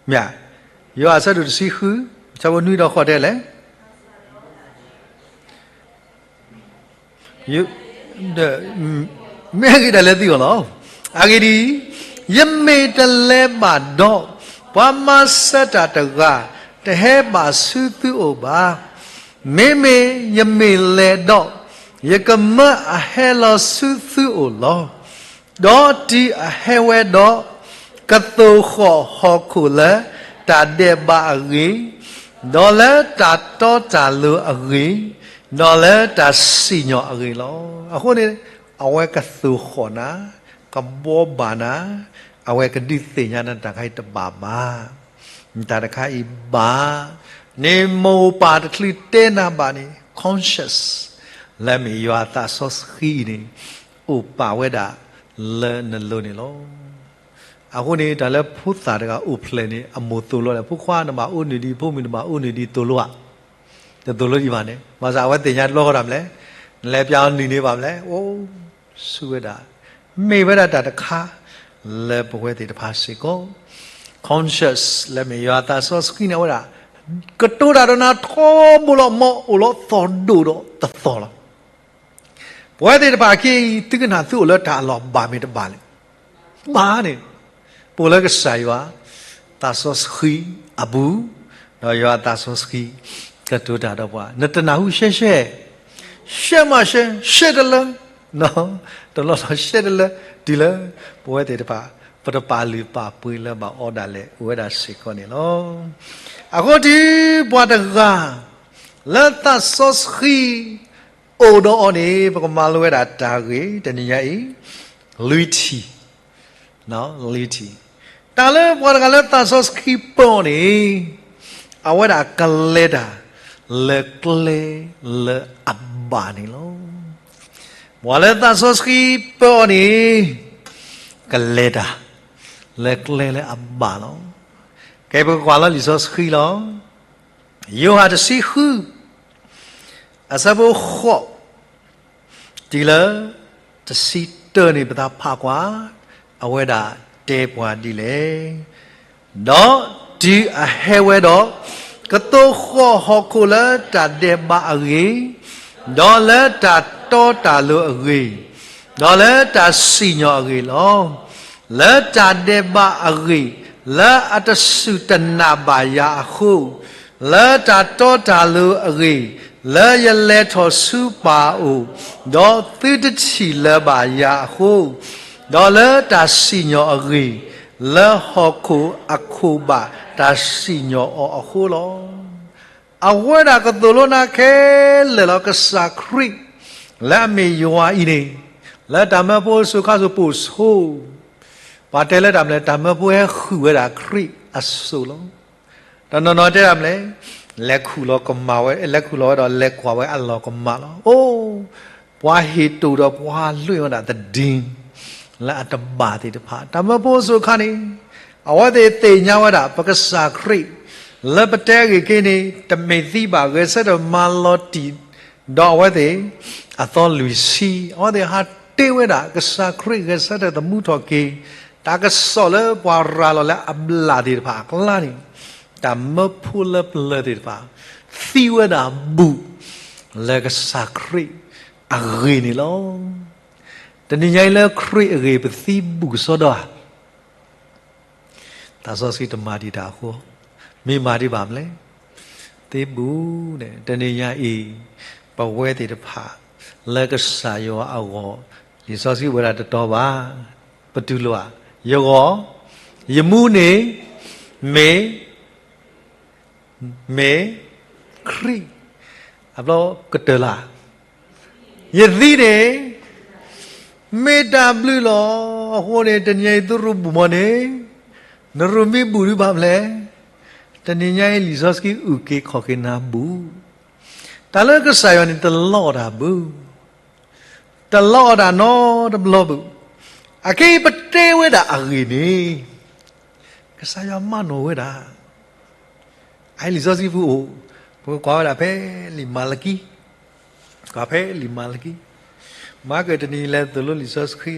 မ့ၢ်ဧါ. ယိၤဟၣ်အဆၢဒိၣ်တဆံဃု အဆၢဖိနွံဒီးဃိးတဲလဲၣ်. မ့ၢ်အဂ့ၤဒၣ်လဲာ်သုဂီၢ်လီၤ. အဂ့ၢ်ဒ်အံၤ, ယမ့ၢ်တလဲၤဘၣ်ဒီး, ပှၤမၤစၢၤတၢ်တဂၤ တဟဲဘၣ်ဆူသုအိၣ်ဘၣ်. မ့မ့ၢ်ယမ့ၢ်လဲၤဒီး, ယကမၢအဟဲလီၤဆူသုအိၣ်လီၤ. ဒီးတုၤအဟဲဝဲဒီး, ကသိၣ်ဃီၣ်ဟီၣ်ခိၣ်လၢတၢ်ဒဲးဘးအဂ့ၢ်, ဒီးလၢတၢ်တီတၢ်လိၤအဂ့ၢ်, ဒီးလၢတၢ်စံၣ်ညီၣ်အဂ့ၢ်လီၤ. အဃိန့ၣ် အဝဲကသိၣ်ဃီၣ်နၤ, ကဘှီဘၣ်နၤ, အဝဲကဒုးသ့ၣ်ညါနၤတၢ်ခါအံၤတဘၣ်ဘၣ်. တၢ်တခါအံၤဘၣ်, န့ၣ်မိၢ်ပၢ်တချုးတဲနၤဘၣ်န့ၣ် conscience လၢအမ့ၢ်ယွၤအသးစီဆှံအံၤန့ၣ် အိၣ်ပာ်ဝဲဒၣ်လၢနလိၤန့ၣ်လီၤ. အဃိန့ၣ် တၢ်လၢဖိသၣ်တဂၤအိၣ်ဖျဲၣ်န့ၣ် အမိၢ်သိၣ်လိလၢ ဖိခွါနဘၣ်အိၣ်နုၢ်ဒံး ဖိမုၣ်နဘၣ်အိၣ်နုၢ်ဒံး သိၣ်လိဧါ, တသိၣ်လိဒံးဘၣ်န့ၣ် ဘၣ်ဆၣ်အဝဲသ့ၣ်ညါတဘျီဃီတၢ်မနုၤလဲၣ်, နလဲၤပျးအီၤနုၢ်န့ၣ်ဘၣ်မနုၤလဲၣ်, အိၣ်ဆူၣ်ဝဲဒၣ်, မ့ၢ်ဝဲဒၣ်တၢ်တခါလၢပဝဲသ့ၣ်တဖၣ်စ့ၢ်ကီး conscience လၢမ့ၢ်ယွၤအသးစီဆှံန့ၣ် အဝဲဒၣ် ကတိၤတၢ်ဒီးနၤထီဘိလီၤ မ်အိၣ်လီၤသီၣ်ဒိၣ်ဒီးတသီၣ်လီၤ. ပဝဲသ့ၣ်တဖၣ်အခံ သုကနၣ်သုအိၣ်လၢတၢ်အလီၢ်ဘၣ်မ့ၢ်တဘၣ်လဲၣ်. ဘၣ်န့ၣ် ပအိၣ်လၢကစၢ်ယွၤသးစီဆှံအပူၤ, ဒီးယွၤအသးစီဆှံကတိၤတၢ်ဒီးပှၤ, နတနၢ်ဟူရှဲရှဲ, ရှဲမးရှဲ, ရှဲတလၢ, တလီၢ်လီၤရှဲတလၢ, တုၤလၢပဝဲသ့ၣ်တဖၣ် ပတပာ်လုၢ်ပာ်ပှ့ၤလၢဘၣ်အီဒၣ်လဲာ် အိၣ်ဝဲဒၣ်စ့ၢ်ကီးန့ၣ်လီၤ. အဃိတုၤ ပှၤတဂၤ လၢသးစီဆှံအိၣ်ဒီးအီၤန့ၣ် ပကမၤလိဝဲဒၣ်တၢ်ဂ့ၢ် တနံၤညါအံၤ လွံၢ်ထံၣ်, လွံၢ်ထံၣ်, တၢ်လၢပှၤတဂၤလၢသးစီဆှံပၢအီၤန့ၣ် အဝဲဒၣ်ကလဲၤတၢ်လၢကျဲလၢအဘၣ်န့ၣ်လီၤ. ပှၤလၢသးစီဆှံပၢအီၤန့ၣ် ကလဲၤတၢ်လၢကျဲလၢအဘၣ်လီၤ. ကဲ ပကကွၢ်လၢလံာ်စီဆှံလီၤ. ယိၤဟၣ်တဆံဃု အဆၢဖိဃိး တုၤလၢတဆံတၢန့ၣ် ပသးဖးကွၢ်, အဝဲဒၣ်တဲပှၤဒ်လဲၣ်. ဒီးတုၤအဟဲဝဲဒီး, ကသိၣ်ဃီၣ်ဟီၣ်ခိၣ်လၢတၢ်ဒဲးဘးအဂ့ၢ်, ဒီးလၢတၢ်တီတၢ်လိၤအဂ့ၢ်, ဒီးလၢတၢ်စံၣ်ညီၣ်အဂ့ၢ်လီၤ. လၢတၢ်ဒဲးဘးအဂ့ၢ်, လၢအတစူၢ်တနာ်ဘၣ်ယၤအဃိ, လၢတၢ်တီတၢ်လိၤအဂ့ၢ်, လၢယလဲၤထီၣ်ဆူပၢ်အအိၣ်, ဒီးသုတထံၣ်လၢၤဘၣ်ယၤအဃိ, ဒီးလၢတၢ်စံၣ်ညီၣ်အဂ့ၢ်, လၢဟီၣ်ခိၣ်အခိၣ်ဘၣ်တၢ်စံၣ်ညီၣ်အီၤအဃိလီၤ. အဝဲဒၣ်ကသိၣ်လိနၤခဲလၢာ်လီၤ ကစၢ်ခရံာ် လၢအမ့ၢ်ယွၤအံၤန့ၣ်, လၢတၢ်မၢဖိအစိၤခါစိၤပိာ်ဆိ, ပှၤတဲလၢတၢ်မနုၤလဲၣ် တၢ်မၢဖိဟဲဃုာ်ဝဲဒၣ်ခရံာ်အစိၣ်လီၤ. တနီၤနီၤတဲတၢ်မနုၤလဲၣ်, လဲၤခူၣ်လီၤကမၣ်ဝဲ, လဲၤခူၣ်လီၤဝဲဒီးလဲၤကွၢ်ဝဲအလီၢ်ကမၣ်လီၤ. အိၣ် ပှၤဟ့ၣ်တိၢ်ဒီးပှၤလွံၢ်ဝဲဒၣ်သဒံ လၢအတဘၣ်သ့ၣ်တဖၣ် တၢ်မၢဖိအစိၤခါန့ၣ်, အဝဲသ့ၣ်သ့ၣ်ညါဝဲဒၣ် ပကစၢ်ခရံာ် လၢပတဲအဂ့ၢ်က့ၤန့ၣ် တမ့ၢ်သံဘၣ် ဂဲၤဆၢထၢၣ်မၤလီၤတံၢ် ဒီးအဝဲသ့ၣ်အသီလွံၢ်ဆံ, အဝဲသ့ၣ်ဟးတ့ဝဲဒၣ် ကစၢ်ခရံာ်ဂဲၤဆၢထၢၣ်သမူထီၣ်က့ၤ တၢ်ကစီၣ်လၢပှၤရၤလီၤလၢအဘျၣ်သ့ၣ်တဖၣ်အကျါန့ၣ်, တၢ်မၢဖိလၢပျၢၤသ့ၣ်တဖၣ် သံဝဲဒၣ်ဘူၣ် လၢကစၢ်ခရံာ်အဂ့ၢ်န့ၣ်လီၤ. တနံၤညါအံၤလၢခရံာ်အဂ့ၢ် ပသံဘူၣ်ကစီဒီဧါ. သးစီဆှံတမၤဒံးတၢ်အဃိ, မ့ၢ်မၤဒံးဘၣ်မနုၤလဲၣ်. သံဘူၣ်န့ၣ် တနံၤညါအံၤ ပဝဲသ့ၣ်တဖၣ် လၢကစၢ်ယွၤအဂီၢ်, လံာ်စီဆှံဝဲဒၣ်တတီၤဘၣ်, ပတူၢ်လိာ်ဧါ. ယဂီၢ်, ယမူန့ၣ် မ့ၢ် မ့ၢ်ခရံာ်, အဘျီကတၢၢ်လၢ်, ယသံန့ၣ် မ့ၢ်တၢ်ဘျုးလီၤ. အဃိန့ၣ် တနံၤအံၤ သုရူၢ်ဘူၣ်မီန့ၣ်, နရူၢ်မ့ၢ်ဘူၣ်ဒံးဘၣ်မနုၤလဲၣ်. တနံၤညါအံၤ လံာ်စီဆှံအုၣ်က့ၤခီၣ်က့ၤနၤဘူၣ်, တၢ်လၢကစၢ်ယွၤန့ၣ် တလီအီၣ်တၢ်ဘူၣ် တလီအီၣ်တၢ်နီတဘျီဘၣ်. အခဲအံၤပတဲဝဲဒၣ်အဂ့ၢ်န့ၣ်, ကစၢ်ယွၤမၤနီၣ်ဝဲဒၣ်. အအံၤလံာ်စီဆှံပူၤအိၣ်, ပကကွၢ်ဝဲဒၣ်ဖဲလံာ်မၤလကံ, ကွၢ်ဖဲလံာ်မၤလကံ, မၤကတနံၤလဲၤသိၣ်လိလံာ်စီဆှံ,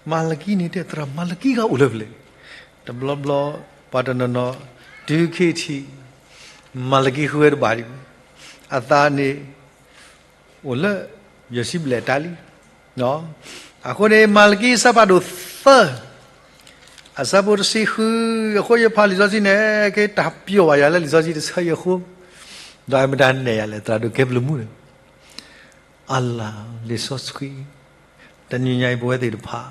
မၤလကံန့ၣ်တဲသရၣ် မၤလကံဂၤအိၣ်လၢပလဲၣ်. တဘျီဘျီ ပှၤတနီၤနီၤ တုၤခဲထံး မၤလကံဃုဝဲတဘၣ်ဒံး, အသးန့ၣ် အိၣ်လၢယစံးဘျဲၣ်တၢ်လံ. အဃိန့ၣ် မၤလကံအဆၢဖးဒိၣ်သၢ, အဆၢဖိတဆံဃု, အဃိယဖးလံာ်စီဆှံန့ၣ် ကဲတၢ်ပျီဘၣ်ယၤလၢလံာ်စီဆှံတဆၢအံၤအဃိ, ဒီးအမတၤနဲၣ်ယၤလဲၣ် သရၣ်ဒိၣ်ကဲဘျုးမူန့ၣ်, အလၤလံာ်စီဆှံ, တနံၤညါအံၤပဝဲသ့ၣ်တဖၣ်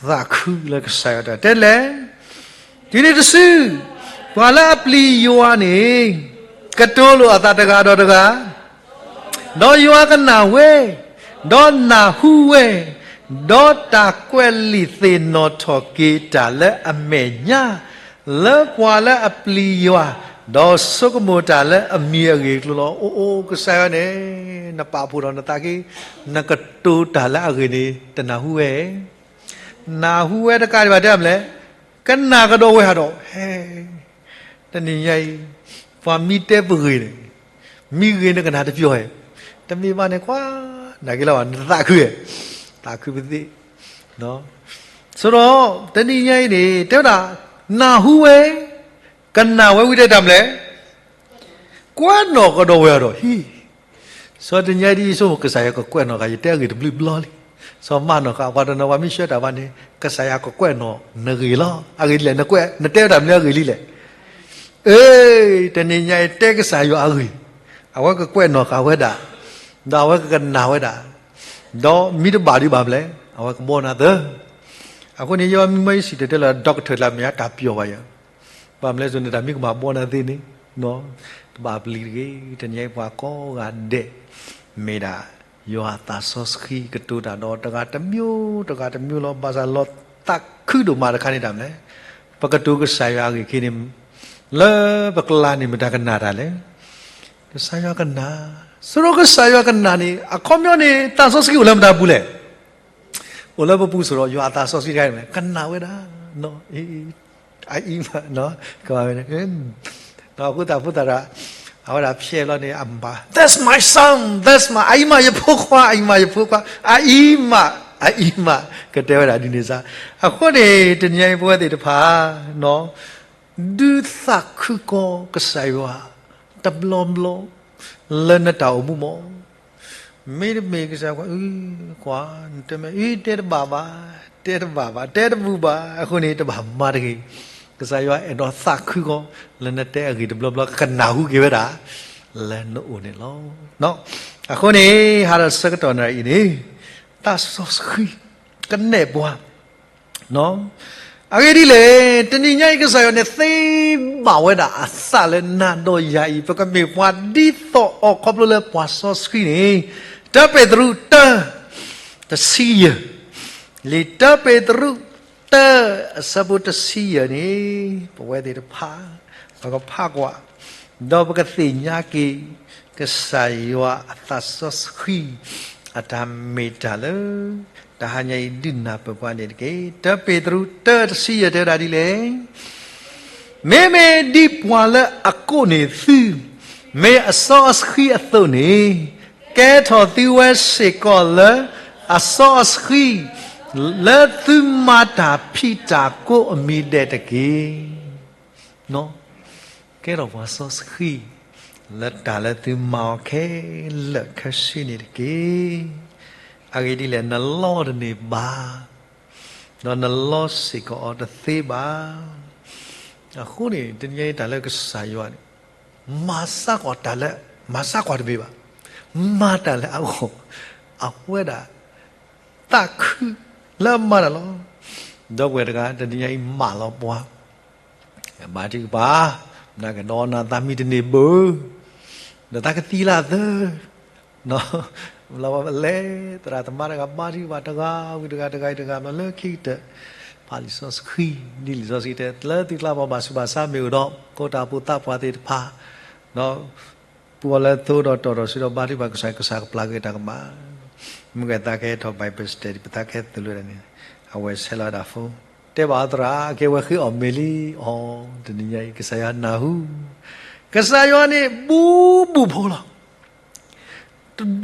သးခုလၢကစၢ်ယွၤတၢ်တဲလဲၣ်, တုၤန့ၣ်တစု, ပှၤလၢအပျံၤယွၤန့ၣ် ကတိၤလိာ်အသးတဂၤဒီးတဂၤ, ဒီးယွၤကနၣ်ဝဲ, ဒီးနၢ်ဟူဝဲ, ဒီးတၢ်ကွဲးလံာ်သ့ၣ်နီၣ်ထီၣ်က့ၤတၢ်လၢအမဲာ်ညါ လၢပှၤလၢအပျံၤယွၤ, ဒီးဆိကမိၣ်တၢ်လၢအမံၤအဂ့ၢ်အကျိၤလီၤ. အိၣ်အိၣ်ကစၢ်ယွၤန့ၣ် နပာ်ဖှိၣ်ထီၣ်နသးက့ၤ, နကတိၤတၢ်လၢအဂ့ၢ်န့ၣ် တနၢ်ဟူဝဲ, နၢ်ဟူဝဲတကးဒံးဘၣ်တဲမလဲၣ်, ကနၣ်ကဒီးဝဲဟးဒီး ဟဲ တနံၤညါအံၤ ပှၤမ့ၢ်တဲပဂ့ၢ်န့ၣ်, မ့ၢ်ဂ့ၤနကနၣ်တပျီၤဧါ, တမ့ၢ်ဘၣ်န့ၣ်ကွၢ်, နာ်က့လီၤဘၣ် နသးခုဧါ, သးခုပသ့ၣ်, ဆိဒီး တနံၤညါအံၤန့ၣ် တဲဝဲဒၣ် နၢ်ဟူဝဲ, ကနၣ်ဝဲဝံၤတဲတၢ်မလဲၣ်, ကွဲးနီၣ်ကဒီးဝဲဟးဒီး ဟံၣ် စီၤတနံၤညါအံၤဒ်ယဆိကမိၣ် ကစၢ်ယွၤကကွဲးနီၣ်ဃာ် ယတဲအဂ့ၢ်တဘျုးဘျီလံ. စီၤမၤနီၣ်ဃာ် ပှၤတနီၤ ပှၤမ့ၢ်ဆှၢတၢ်ဘၣ်န့ၣ် ကစၢ်ယွၤကကွဲးနီၣ်နဂ့ၢ်လီၤ. အဂ့ၢ်ဒ်လဲၣ်, နကွဲး နတဲဝဲတၢ်မနုၤအဂ့ၢ်လံလဲၣ်. အ့, တနံၤညါအံၤတဲကစၢ်ယွၤအဂ့ၢ်, အဝဲကကွဲးနီၣ်ဃာ်ဝဲဒၣ်, ဒီးအဝဲကကနၣ်ဝဲဒၣ်, ဒီးမ့ၢ်တဘၣ်ဒံးဘၣ်မလဲၣ်, အဝဲကဘီနၤသၢ. အဃိန့ၣ် ယမံမီယစံၣ်တဲၤတဲလီၤ doctor တၢ်မ့ၢ်အတၢ်ပျီၤဘၣ်ယၤ ဘၣ်မလဲၣ်စိၤန့ၣ်တၢ်မ့ၢ်ကမၤဘီနၤသ့န့ၣ်, တဘၣ်ပျံၤတဂ့ၤ. တနံၤညါအံၤပှၤကိးဂၤဒဲး မ့ၢ်ဒၣ် ယွၤအသးစီဆှံကတိၤတၢ်ဒီးတဂၤတမျိုး တဂၤတမျိုးလီၤ. ဘၣ်ဆၣ်လီၤသးခုဒိၣ်မးတခါန့ၣ်တၢ်မလဲၣ်, ပကတိၤကစၢ်ယွၤအဂ့ၢ်ခံန့ၣ် လၢပကျါန့ၣ်မတၤကနၣ်တၢ်လဲၣ်. ကစၢ်ယွၤကနၣ်, စိရိကစၢ်ယွၤကနၣ်န့ၣ် အခီပညီန့ၣ် သးစီဆှံအိၣ်လၢမတၤပူၤလဲၣ်. အိၣ်လၢပပူၤစိရိ ယွၤအသးစီဆှံတခါန့ၣ် ကနၣ်ဝဲဒၣ်, အအံၤမး, ကဝဲ ဒီးအဃိသတးဖိသတးဒီး အဝဲဒၣ်ဖျဲၣ်ဘျီန့ၣ် အမၤ That's my son, that's my, အအံၤမးယဖိခွါ, အအံၤမးယဖိခွါ, အအံၤမး, အအံၤမး, ကတဲဝဲဒၣ်ဒ်န့ၣ်စ့ၢ်. အဃိန့ၣ် တနံၤညါအံၤပဝဲသ့ၣ်တဖၣ် ဒုးသးခုကီၢ်ကစၢ်ယွၤ တဘျီဘျီ လၢနတၢ်အိၣ်မူမး မ့တမ့ၢ်ကစၢ်ယွၤ အု ကွၢ် နတဲမ့ၢ် အု တဲတဘၣ်ဘၣ်, တဲတဘၣ်ဘၣ်, တဲတဘူၣ်ဘၣ်, အဃိန့ၣ် တဘၣ်မၤတဂ့ၤ. ကစၢ်ယွၤအဲၣ်ဒိးသးခုကီၢ် လၢနတဲအဂ့ၢ်တဘျီဘျီ ကကနၢ်ဟူက့ၤဝဲဒၣ် လၢနအိၣ်န့ၣ်လီၤ. အဃိန့ၣ် ဟးဒီးဆၢကတီၢ်နံၤအံၤန့ၣ် သးစီဆှံ ကနဲၣ်ပှၤ အဂ့ၢ်ဒ်လဲၣ်, တနံၤညါအံၤ ကစၢ်ယွၤန့ၣ် သ့ဘၣ်ဝဲဒၣ်အသးလၢနၤဒီးယၤအံၤ ပကမ့ၢ်ပှၤဒ်သိးအီၤခီဖျိလၢပှၤစီဆှံန့ၣ်, တၢပ့းတရူး တၢ တဆံယဲၢ်, လံာ်တၢပ့းတရူး တၢ အဆၢဖိတဆံယဲၢ်န့ၣ် ပဝဲသ့ၣ်တဖၣ် ပကဖးကွၢ် ဒီးပကသ့ၣ်ညါက့ၤ ကစၢ်ယွၤအသးစီဆှံ အတၢ်မ့ၢ်တၢ်လၢ တဟါညါအံၤဒုးနၢ်ပၢၢ်ပှၤန့ၣ်တက့ၢ်. တၢပ့းတရူး တၢ တဆံယဲၢ် တဲဝဲဒၣ်ဒ်လဲၣ်, မ့မ့ၢ်ဒ်ပှၤလၢအကိးန့ၢ်သု မ့ၢ်အစီအဆှံအသိးန့ၣ်, ကဲထီၣ်သုဝဲစ့ၢ်ကီးလၢအစီအဆှံ လၢသုမၤတၢ်ဖံးတၢ်ကိးအမံၤဒဲးတက့ၢ်. ကဲထီၣ်ပှၤစီဆှံ လၢတၢ်လၢသုမၤအီၤခဲလၢာ်ခဲဆ့န့ၣ်တက့ၢ်. အဂ့ၢ်ဒ်လဲၣ် နလီတန့ၢ်ဘၣ်, ဒီးနလီစ့ၢ်ကီးအီၤတသ့ဘၣ်. အဃိန့ၣ် တနံၤအံၤတၢ်လၢကစၢ်ယွၤန့ၣ် မၤစၢ်ကွၢ်တၢ်လၢ မၤစၢ်ကွၢ်တမ့ၢ်ဘၣ်, မၤတၢ်လၢအဂီၢ်, အဝဲဒၣ် သးခုလၢအမၤတၢ်လီၤ. ဒီပုၢ်ဝဲၢ်တဂၤ တနံၤညါအံၤမၢလီၤပှၤ ဘါထုကဖၣ်, နကဒီးနၤသးမံတန့ၢ်ဘၣ်, ဒီးသးကသံလၢအသၢ, လၢသရၣ်သမါတဂၤ ဘါထုကဖၣ်တဂၤဝံၤတဂၤ တဂၤအံၤတဂၤ မ့ၢ်လၢခံကတၢၢ် ဖးလံာ်စီဆှံ, ဒ်လံာ်စီဆှံတဲ လၢသုကျါပှၤဘၣ်ဆူးဘၣ်ဆါမ့ၢ်အိၣ်ဒီး ကိးတၢ်အိၣ်ဖှိၣ်သးပှၢ်သ့ၣ်တဖၣ် ဒီး ပူၤအီၤလၢသိဒီးတီၢ်ဒီးဆှံဒီးဘါထုကဖၣ်ကစၢ် ကစၢ်ကပျၢ်က့ၤတၢ်ကမၣ်, မ့ၢ်ကဲသးကဟဲထီၣ် Bible study ပသးကဟဲသိၣ်လိတၢ်န့ၣ်, အဝဲဆဲးလီၤဝဲဒၣ် phone, တဲဘၣ်အီၤသရၣ် အကဲဝဲဃ့အီၣ်မ့ၤလံ, အီၤ တနံၤညါအံၤ ကစၢ်ယွၤနၢ်ဟူ, ကစၢ်ယွၤန့ၣ် ဘူးဘူးဖိလီၤ.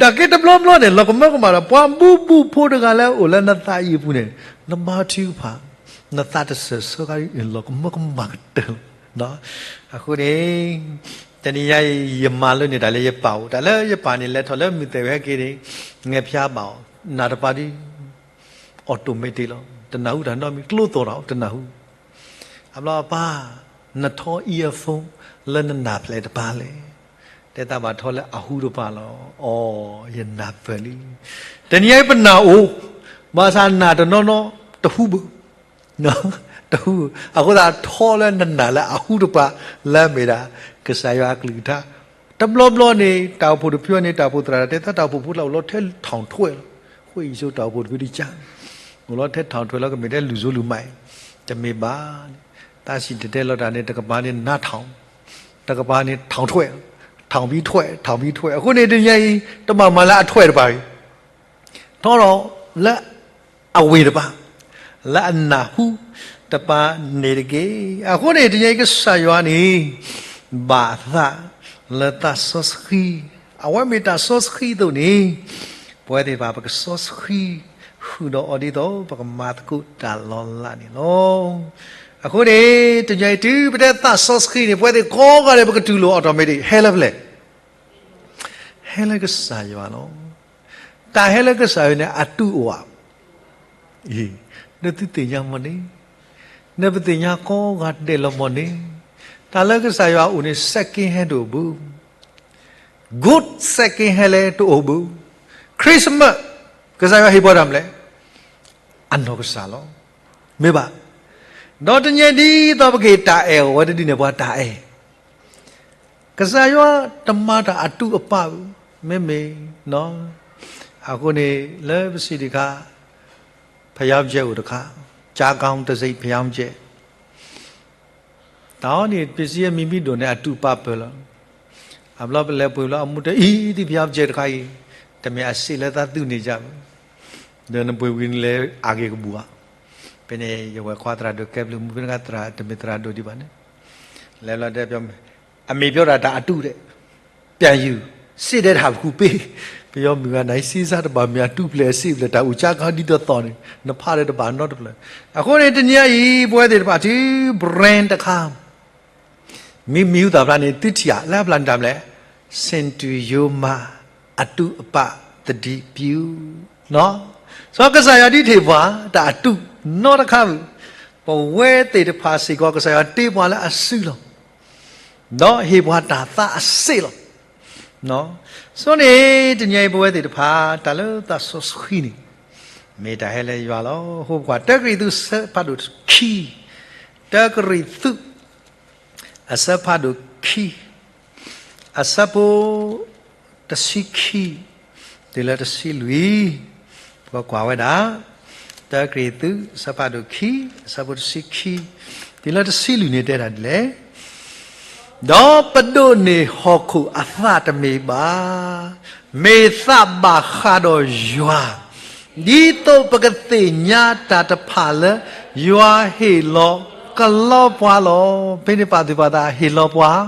တၢ်က့တဘျီဘျီန့ၣ် လီၤကမၢကမၣ်ဒီး ပှၤဘူးဘူးဖိတဂၤလၢအအိၣ်လၢနသးအံၤအပူၤန့ၣ်, နဘါထုကဖၣ်, နသးတစၢၢ်ဆၢကါ လီၤကမၢကမၣ်ကတၢၢ်လီၤ. အဃိန့ၣ် တနံၤညါအံၤ ယမၤလိန့ၢ်တၢ်လၢယပၢ်အိၣ်, တၢ်လၢယပၢ်န့ၣ် လဲၤထီၣ်လၢမုၢ်သဲၣ်ဝဲဟဲက့ၤန့ၣ်, ငဲၤဖၠါဘၣ်အီၤ, နၢ်တပၤဒုး automatic လီၤ. တနၢ်ဟူတၢ်နီတမံၤ ကျိသီၣ်တၢ် တနၢ်ဟူ. အဘျီအပၢ်, နထီ earphone လၢနနၢ်ဖျၢၣ်တပၤလဲၣ်. တဲသးဘၣ်ထီလၢအဟူတပၤလီၤ. အီ, ယနၢ်ပၢၢ်လံ. တနံၤအံၤပနၢ်အိၣ်, ဘၣ်ဆၣ်နၢ်တနီၤနီၤ တဟူဘၣ်, တဟူဘၣ်. အဃိသတးထီလၢနနၢ်လၢအဟူတပၤ လၢအမ့ၢ်ဒၣ် ကစၢ်ယွၤအကလုၢ်ကထါ, တဘျီဘျီန့ၣ် တၢ်အိၣ်ဖှိၣ်တဖုန့ၣ် တၢ်အိၣ်ဖှိၣ်သရၣ်တဲသီ တၢ်အိၣ်ဖှိၣ်ဖိလၢအိၣ်လီၤထဲထောင်ထွဲလီၤ. အဃိအံၤဆိတၢ်အိၣ်ဖှိၣ်တဖုဒ်ကၢ် အိၣ်လီၤထဲထောင်ထွဲလီၤ ကမ့ၢ်ထဲလူၤစိလူၤမၤအံၤ တမ့ၢ်ဘၣ်. သးစံၣ်တဲၤတဲလီၤတၢ်န့ၣ် တကပၤန့ၣ်နါထောင်, တကပၤန့ၣ်ထောင်ထွဲ, ထောင်ပြီးထွဲ, ထောင်ပြီးထွဲ. အဃိန့ၣ်တနံၤအံၤ တဘၣ်မၤလၢအထွဲတပၤအံၤ ထီထီၣ်လၢ အဝ့ၢ်တပၤ, လၢအနၢ်ဟူတပၤန့ၣ်တက့ၢ်. အဃိန့ၣ် တနံၤအံၤကစၢ်ယွၤန့ၣ် ဘၣ်အသးလၢသးစီဆှံ, အဝဲမ့ၢ်တၢ်စီဆှံအသိးန့ၣ် ပဝဲသ့ၣ်တဖၣ် ပကစီဆှံဃုာ်ဒီးအီၤဒ်သိး ပကမၤသကိးတၢ်လီၤလးန့ၣ်လီၤ. အဃိန့ၣ် တနံၤအံၤ တုၤပတဲသးစီဆှံန့ၣ် ပဝဲသ့ၣ်ကိးဂၤဒဲး ပကတူၢ်လိာ် automatic ဟဲလၢဖဲလဲၣ် ဟဲလၢကစၢ်ယွၤလီၤ. တၢ်ဟဲလၢကစၢ်ယွၤန့ၣ် အတူးအိၣ်ဧါ. နသုသ့ၣ်ညါမ့ၢ်န့ၣ်, နပသ့ၣ်ညါကိးဂၤဒဲးလီၤမ့ၢ်န့ၣ်, တၢ်လၢကစၢ်ယွၤအိၣ်န့ၣ် second hand တအိၣ်ဘၣ်. Good second hand လဲၣ်တအိၣ်ဘၣ်. Christmas ကစၢ်ယွၤဟ့ၣ်ပှၤတၢ်မနုၤလဲၣ်. အနီၢ်ကစၢ်လီၤ. မ့ၢ်ဘၣ်. ဒီးတနံၤအံၤဒ်သိးပကဟ့ၣ်တၢ်အဲၣ်အီၤ အဝဲတဒ်န့ၣ် ပှၤတၢ်အဲၣ် ကစၢ်ယွၤတမၤတၢ်အတူးအပာ်ဘၣ်, မ့မ့ၢ်, အဃိန့ၣ် လၢပစံးတခါ ဘုရားကျောင်း အိၣ်တခါ, ကျါကောင်းတံဆိပ် ဘုရားကျောင်း, တၢ်အံၤန့ၣ် ပစံးအမံၤမံၤဒိၣ်န့ၣ် အတူးပာ်ပၢၢ်လီၤ. အဘျီပလဲၤပှ့ၤဘျီ အမူတအံၤ ဒ်ဘုရားကျောင်း တခါအံၤ, တမ့ၢ်အစ့လၢသးသူန့ၢ်ယၤဘၣ်, ဒီးနပှ့ၤဝံၤနလဲၤအဂ့ၢ်ကဘူၣ်ဧါ. ဖဲန့ၣ် ယဝဲၢ်ခွါသရၣ်ဒိၣ်ကဲဘျုးမူဖဲန့ၣ် သရၣ်တမ့ၢ်သရၣ်ဒိၣ်ဒံးဘၣ်န့ၣ်, လဲၤဘျီတဲပ အမေပြောတာ တၢ်အတူးဒဲး, ပြန်ယူ, စ့ဒဲးတဟးပခူၣ်ပ့, ပယီၤမုၢ်ဂၤနၤအံၤ စ့စါတဘၣ်မ့ၢ်အတူးဖျဲးအစ့ဖျဲး တၢ်အိၣ်ကၠါကီဒ်သိးသိးန့ၣ် နဖးဒီးတဘၣ်နီတဖျၢၣ်. အဃိန့ၣ် တနံၤအံၤ ပဝဲသ့ၣ်တဖၣ်တုၤ brand တခါ မ့ၢ်မံၤဟူသၣ်ဖျါန့ၣ် သုထံၣ်ဧါ လၢအဖျါန့ၣ်တၢ်မနုၤလဲၣ်, စ့ၣ်တူၢ်ယိၤမး အတူးအပာ်သဒံးပျူၤ, စီၤကစၢ်ယွၤဒ်တဟ့ၣ်ပှၤ တၢ်အတူးနီတခါဘၣ်, ပဝဲသ့ၣ်တဖၣ်စ့ၢ်ကီး ကစၢ်ယွၤတ့ပှၤလၢအစုလီၢ် ဒီးဟ့ၣ်ပှၤတၢ်သးအစ့လီၤ. အဃိန့ၣ် တနံၤအံၤပဝဲသ့ၣ်တဖၣ် တၢ်လၢသးစီဆှံန့ၣ် မ့ၢ်တၢ်ဟဲလၢယွၤလီၤ. ဟိပကွၢ် တၢကရံၣ်သူး အဆၢဖးဒိၣ်ခံ, တၢကရံၣ်သူး အဆၢဖးဒိၣ်ခံ, အဆၢဖိ တဆံခံ တုၤလၢတဆံလွံၢ်, ပကွၢ်ဝဲဒၣ် တၢကရံၣ်သူး အဆၢဖးဒိၣ်ခံ အဆၢဖိတဆံခံ တုၤလၢတဆံလွံၢ်န့ၣ်တဲဒၣ်ဒ်လဲၣ်, ဒီးပဒိးန့ၢ်ဟီၣ်ခိၣ်အသးတမ့ၢ်ဘၣ်, မ့ၢ်သးဘၣ်ဃးဒီးယွၤ, ဒ်သိးပကသ့ၣ်ညါတၢ်တဖၣ်လၢ ယွၤဟ့ၣ်လီၤကလီပှၤလီၤ. ဖဲန့ၣ်ပာ်သူၣ်ပာ်သးဟ့ၣ်လီၤပှၤ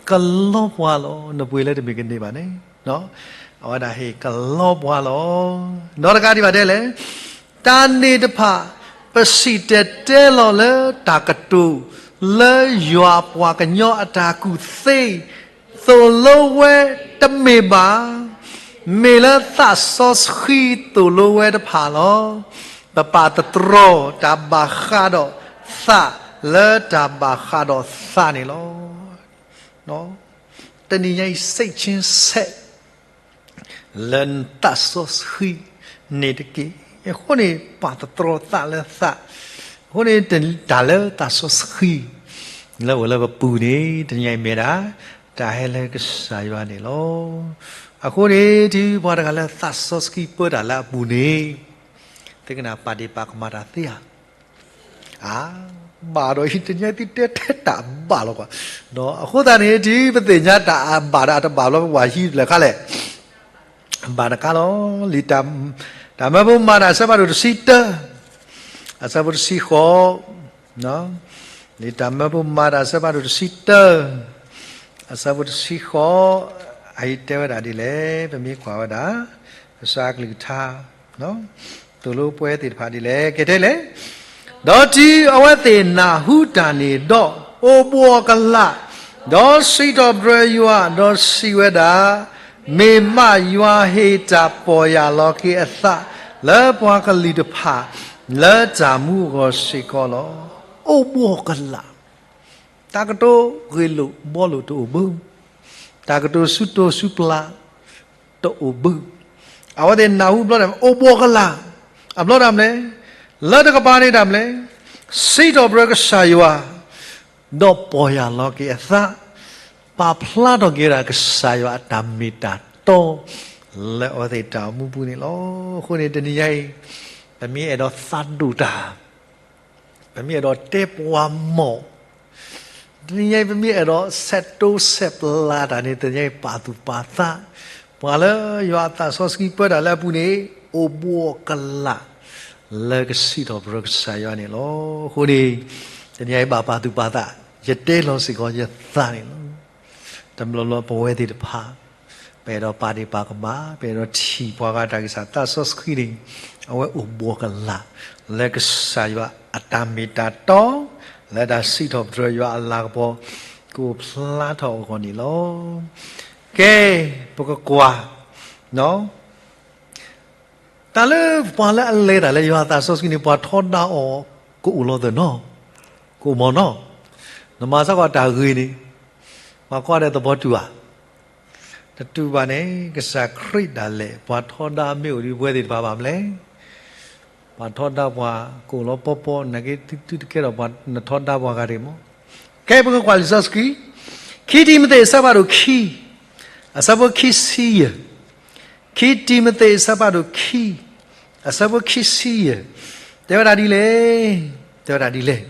ကလီပှၤလီၤ. နပှ့ၤလၢတမ့ၢ်ကန့ၢ်ဘၣ်န့ၣ်, အဝဲဒၣ်ဟ့ၣ်ကလီပှၤလီၤ. ဒီးတကးဒံးဘၣ်တဲလဲၣ်, တၢ်န့ၣ်တဖၣ် ပစံၣ်တဲၤတဲလီၤလၢတၢ်ကတိၤ လၢယွၤပှၤကညီအတၢ်ကူၣ်သ့ သိၣ်လိဝဲတမ့ၢ်ဘၣ်, မ့ၢ်လၢသးစီဆှံသိၣ်လိဝဲတဖၣ်လီၤ. ပပာ်သတြီၤတၢ်ဘၣ်ဃးဒီးသးလၢတၢ်ဘၣ်ဃးဒီးသးန့ၣ်လီၤ. တနံၤညါအံၤ စိတ်ချင်းဆက် လၢသးစီဆှံန့ၣ်တက့ၢ်. အဃိန့ၣ် ပာ်သတြီၤသးလၢသး, အဃိန့ၣ် တၢ်လၢသးစီဆှံ လၢပဝဲလၢပပူၤန့ၣ် တနံၤညါအံၤမ့ၢ်ဒၣ် တၢ်ဟဲလၢကစၢ်ယွၤန့ၣ်လီၤ. အဃိန့ၣ် တုၤပှၤတဂၤလၢသးစီဆှံပၢတၢ်လၢအပူၤန့ၣ် သ့ၣ်ကနၣ်ပာ်ဒ့ၣ်ပာ်ကမၣ်တၢ်သ့ဧါ. အါ, ဘၣ်ဒီးအံၤ တနံၤညါအံၤသုတဲထဲတၢ်ဘၣ်လီၤကွၢ်. အဃိသတးန့ၣ် တုၤပသ့ၣ်ညါတၢ်အဘၣ်ဒီးအတဘၣ်ဘျီ ပကွၢ်ဟံးတဖျၢၣ်ခါလဲၣ်. ဘၣ်တခါလီၤ. လံာ်တၢ်မၢဖိမၤတၢ်အဆၢဖးဒိၣ်တဆံတၢ, အဆၢဖိတဆံဃိး, လံာ်တၢ်မၢဖိမၤတၢ်အဆၢဖးဒိၣ်တဆံတၢ, အဆၢဖိတဆံဃိး, အအံၤတဲဝဲဒၣ်ဒ်လဲၣ်, ပမ့ၢ်ကွၢ်ဝဲဒၣ် ကစၢ်အကလုၢ်ကထါ သိၣ်လိပဝဲသ့ၣ်တဖၣ်ဒ်လဲၣ်. ကဲထဲလဲၣ်. ဒီးတုၤအဝဲသ့ၣ်နၢ်ဟူတၢ်န့ၣ်ဒီး အိၣ်ဘှီၣ်ကလာ်, ဒီးစံးထီၣ်ပတြၢၤယွၤ, ဒီးစံးဝဲဒၣ်, မ့ၢ်မးယွၤဟ့ၣ်တၢ်ပီၢ်ယၢ်လီၤက့ၤအသး လၢပှၤကလုာ်တဖၣ် လၢတၢ်မူအဂီၢ်စ့ၢ်ကီးလီၤ. အိၣ်ဘှီၣ်ကလာ်, တၢ်ကတိၤဂ့ၢ်လိာ်ဘှီလိာ်တအိၣ်ဘၣ်, တၢ်ကတိၤဆူတိၤဆူပျၢ် တအိၣ်ဘၣ်. အဝဲသ့ၣ်နၢ်ဟူဘျီန့ၣ် အိၣ်ဘှီၣ်ကလာ်, အဘျီတၢ်မနုၤလဲၣ်, လၢတကပၤန့ၣ်တၢ်မနုၤလဲၣ်, စံးထီၣ်ပတြၢၤကစၢ်ယွၤ, ဒီးပီၢ်ယၢ်လီၤက့ၤအသး, ပာ်ဖျါထီၣ်က့ၤဝဲဒၣ်ကစၢ်ယွၤအတၢ်မ့ၢ်တၢ်တီ လၢအဝဲသ့ၣ်တၢ်အိၣ်မူပူၤန့ၣ်လီၤ. အဃိန့ၣ် တနံၤညါအံၤ ပမ့ၢ်အဲၣ်ဒိးသးဒိၣ်တၢ်, ပမ့ၢ်အဲၣ်ဒိးတဲပှၤမီၣ်, တနံၤညါအံၤ ပမ့ၢ်အဲၣ်ဒိးဆဲးတိစဲးပလၤတၢ်န့ၣ် တနံၤညါအံၤပာ်သူၣ်ပာ်သး, ပှၤလၢယွၤအသးစီဆှံပၢတၢ်လၢအပူၤန့ၣ် အိၣ်ဘှီၣ်ကလာ် လၢကစံးထီၣ်ပတြၢၤကစၢ်ယွၤန့ၣ်လီၤ. အဃိန့ၣ် တနံၤညါအံၤဘၣ်ပာ်သူၣ်ပာ်သး, ယတဲလီၤစ့ၢ်ကီးယသးန့ၣ်လီၤ. တဘျီဘျီပဝဲသ့ၣ်တဖၣ် ပအဲၣ်ဒိးပာ်ဒ့ၣ်ပာ်ကမၣ်, ပအဲၣ်ဒိးထံၣ်ပှၤဂၤတၢ်ဂံၢ်စၢ်သးစီဆှံန့ၣ် အဝဲအိၣ်ဘှီၣ်ကလာ် လၢကစၢ်ယွၤအတၢ်မ့ၢ်တၢ်တီ, လၢတၢ်စံးထီၣ်ပတြၢၤယွၤအလၤကပီၤ ကအိၣ်ဖျါထီၣ်အဂီၢ်န့ၣ်လီၤ. ကဲ, ပကကွၢ် တၢ်လၢပှၤလၢအလဲၤတၢ်လၢယွၤအသးစီဆှံန့ၣ် ပှၤထီဒါအီၤကအိၣ်လီၤသၢၣ်နီၤ, ကအိၣ်မီၤနီၤ, နမၤစ့ၢ်ကီးတၢ်ဂ့ၤန့ၣ်, ပှၤကွၢ်ဒီးသဘီတူၢ်ဧါ, တတူၢ်ဘၣ်န့ၣ် ကစၢ်ခရံာ်ဒၣ်လဲာ် ပှၤထီဒါမ့ၢ်အိၣ်ဒီးပဝဲသ့ၣ်တဖၣ်ဘၣ်မနုၤလဲၣ်. ပှၤထီဒါပှၤကအိၣ်လီၤပီပီ နာ်က့သုတကဲထီၣ်ပှၤနထီဒါပှၤဂၤတဂ့ၤမီၤ. ကဲ ပကကွၢ်လံာ်စီဆှံ, ခံတံၤမသ့းအဆၢဖးဒိၣ်ခံ, အဆၢဖိခံဆံယဲၢ်, ခံတံၤမသ့းအဆၢဖးဒိၣ်ခံ, အဆၢဖိခံဆံယဲၢ်, တဲဝဲဒၣ်ဒ်လဲၣ်, တဲဝဲဒၣ်ဒ်လဲၣ်.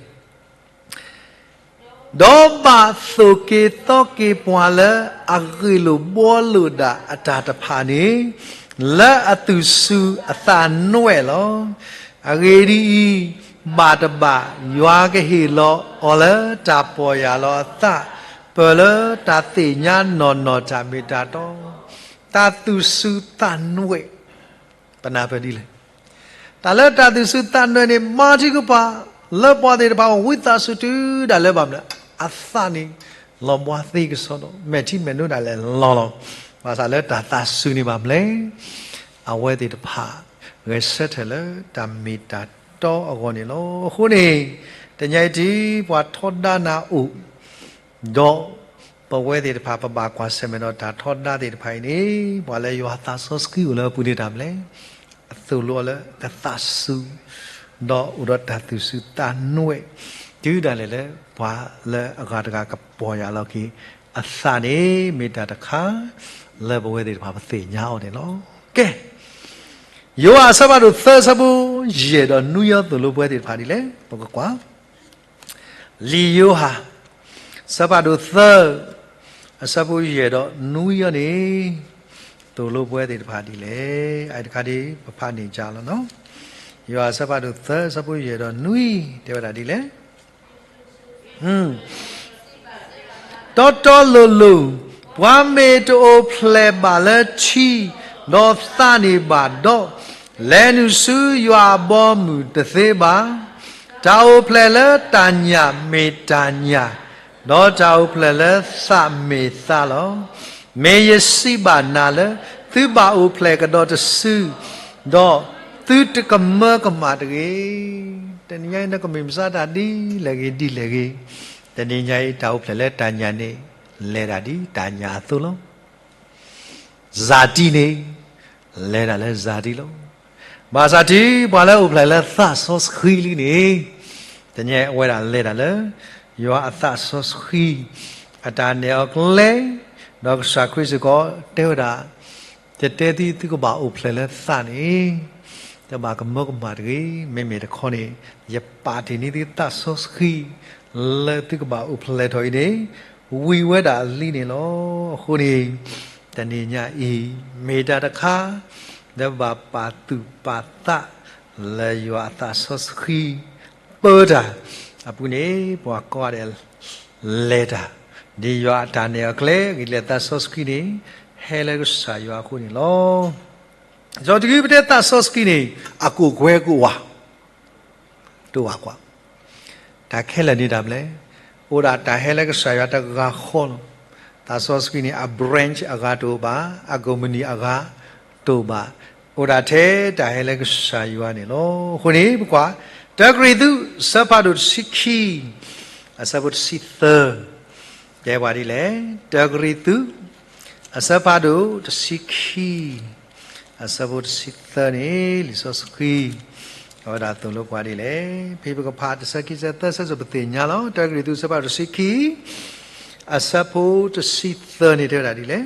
ဒီးဘၣ်သိၣ်က့ၤသီက့ၤပှၤလၢအဂ့ၢ်လိာ်ဘှီလိာ်ဒၣ်အတၢ်တဖၣ်န့ၣ်, လၢအသူၣ်စူၤအသးနွဲၣ်လီၤ. အဂ့ၢ်ဒ်အံၤ, ဘၣ်တဘၣ် ယွၤကဟ့ၣ်လီၤအီၤလၢတၢ်ပီၢ်ယၢ်လီၤအသး, ပၢၢ်လၢတၢ်သ့ၣ်ညါနီၢ်နီၢ်တၢ်မ့ၢ်တၢ်တီ, တၢ်သူၣ်စူၤသးနွဲၣ် ပနၢ်ပၢၢ်ဒ်လဲၣ်. တၢ်လၢတၢ်သူၣ်စူၤသးနွဲၣ်န့ၣ် မၤထံကပၤလၢပှၤသ့ၣ်တဖၣ်အဝံသးစူၤတုၤဒၣ်လၢဘၣ်မနုၤလဲၣ်, အသးန့ၣ် လီၤဘှါသ့ကစီဒီး မဲာ်ထံမဲာ်နိဒၣ်လဲာ်လီၤလီၤ. ဘၣ်ဆၣ်လၢတၢ်သးစူၤန့ၣ်ဘၣ်မနုၤလဲၣ်, အဝဲသ့ၣ်တဖၣ် ဂဲၤဆၢထၢၣ်လၢတၢ်မ့ၢ်တၢ်တီအဂီၢ်န့ၣ်လီၤ. အဃိန့ၣ် တနံၤညါအံၤ ပှၤထီဒါနၤအိၣ် ဒီးပဝဲသ့ၣ်တဖၣ် ပဘၣ်ကွၢ်ဆၢၣ်မဲာ်ဒီးတၢ်ထီဒါသ့ၣ်တဖၣ်အံၤန့ၣ်, ပှၤလၢယွၤအသးစီဆှံအိၣ်လၢအပူၤန့ၣ်တၢ်မနုၤလဲၣ်, အသိၣ်လိအီၤလၢကသးစူၤ, ဒီးအိၣ်ဒီးတၢ်သူၣ်စူၤသးနွဲၣ်, တုၤဒၣ်လဲာ်လၢပှၤလၢအဂၤတဂၤကပီၢ်ယၢ်လီၤက့ၤအသးန့ၣ် မ့ၢ်တၢ်တခါ လၢပဝဲသ့ၣ်တဖၣ်ပသ့ၣ်ညါအီၤန့ၣ်လီၤ. ကဲ, ယိၤဟၣ်အဆၢဖးဒိၣ်သၢ အဆၢဖိယဲၢ်ဒီးနွံအံၤ သိၣ်လိပဝဲသ့ၣ်တဖၣ်ဒ်လဲၣ်, ပကကွၢ် လံာ်ယိၤဟၣ် အဆၢဖးဒိၣ်သၢ အဆၢဖိယဲၢ်ဒီးနွံအံၤန့ၣ် သိၣ်လိပဝဲသ့ၣ်တဖၣ်ဒ်လဲၣ်. အအံၤတခါဒ် ပဖးန့ၢ်ကၢ်လီၤနီၤ. ယိၤဟၣ်အဆၢဖးဒိၣ်သၢ အဆၢဖိယဲၢ်ဒီးနွံ တဲဝဲဒၣ်ဒ်လဲၣ်. တီတီလိၤလိၤ, ပှၤမ့ၢ်တအိၣ်ဖျဲၣ်ဘၣ်လၢထံ, ဒီးသးန့ၢ်ဘၣ်ဒီး, လဲၤနုာ်ဆူယွၤအဘီအမုၢ်တသ့ဘၣ်. တၢ်အိၣ်ဖျဲၣ်လၢတၢ်ညၣ်မ့ၢ်တၢ်ညၣ်, ဒီးတၢ်အိၣ်ဖျဲၣ်လၢသးမ့ၢ်သးလီၤ. မ့ၢ်ယစံးဘၣ်နၤလၢ သုဘၣ်အိၣ်ဖျဲၣ်ကဒီးတစု, ဒီးသုတကမၢကမၣ်တဂ့ၤ. တနံၤညါအံၤ နကမ့ၢ်မဆါတၢ်ဒ်လဲၣ်ဂ့ၤဒ်လဲၣ်ဂ့ၤ, တနံၤညါအံၤ တၢ်အိၣ်ဖျဲၣ်လၢတၢ်ညၣ်န့ၣ် လဲၤတၢ်ဒ်တၢ်ညၣ်အသိးလီၤ. ဇာတိန့ၣ် လဲၤတၢ်လၢဇာတိလီၤ. ဘၣ်ဆၣ်တုၤပှၤလၢအအိၣ်ဖျဲၣ်လၢသးစီဆှံလံန့ၣ်, တနံၤညါအံၤအဝဲဒၣ်လဲၤတၢ်လၢ ယွၤအသးစီဆှံ အတၢ်နဲၣ်အီၤကျဲ, ဒီးကစၢ်ခရံာ်စ့ၢ်ကီးတဲဝဲဒၣ်, ယတဲသု သုကဘၣ်အိၣ်ဖျဲၣ်လၢသးန့ၣ်, တဘၣ်ကမၢကမၣ်တဂ့ၤ. မ့မ့ၢ်တခီန့ၣ် ယပာ်တ့ၢ်န့ၢ်သုသးစီဆှံ လၢသုကဘၣ်အိၣ်ဖျဲၣ်ထီၣ်အံၤန့ၣ် ဝံၤဝဲဒၣ်လံန့ၣ်လီၤ. အဃိန့ၣ် တနံၤညါအံၤ မ့ၢ်တၢ်တခါ လၢပဘၣ်ပာ်သူၣ်ပာ်သး လၢယွၤအသးစီဆှံ ပၢတၢ်အပူၤန့ၣ် ပှၤကိးဂၤဒဲး လဲၤတၢ် ဒ်ယွၤအတၢ်နဲၣ်အီၤကျဲ, ဂ့ၤလၢသးစီဆှံန့ၣ် ဟဲလၢကစၢ်ယွၤအဃိန့ၣ်လီၤ. ဒီးတုၤပတဲသးစီဆှံန့ၣ် အကိၣ်ကွဲကိၣ်ဝါ တအိၣ်ဘၣ်ကွၢ်. တၢ်ခဲလၢာ်န့ၣ်တၢ်မနုၤလဲၣ်, အိၣ်ဒၣ်တၢ်ဟဲလၢကစၢ်ယွၤတဂၤဃီလီၤ. သးစီဆှံန့ၣ် အ branch အဂၤတအိၣ်ဘၣ်, အ company အဂၤတအိၣ်ဘၣ်. အိၣ်ဒၣ်ထဲတၢ်ဟဲလၢကစၢ်ယွၤန့ၣ်လီၤ. အဃိန့ၣ် ပကွၢ် တၢကရံၣ်သူး အဆၢဖးဒိၣ်တဆံခံ အဆၢဖိတဆံသၢ တဲပှၤဒ်လဲၣ်. တၢကရံၣ်သူး အဆၢဖးဒိၣ်တဆံခံ အဆၢဖိတဆံသၢန့ၣ် လံာ်စီဆှံ အဝဲဒၣ်သိၣ်လိပှၤဒ်လဲၣ်. ဖဲပကဖးတဆၢခံဆၢသၢဆၢစ့ၢ် ပသ့ၣ်ညါလီၤ. တၢကရံၣ်သူး အဆၢဖးတဆံခံ အဆၢဖိတဆံသၢန့ၣ် တဲဝဲဒၣ်ဒ်လဲၣ်.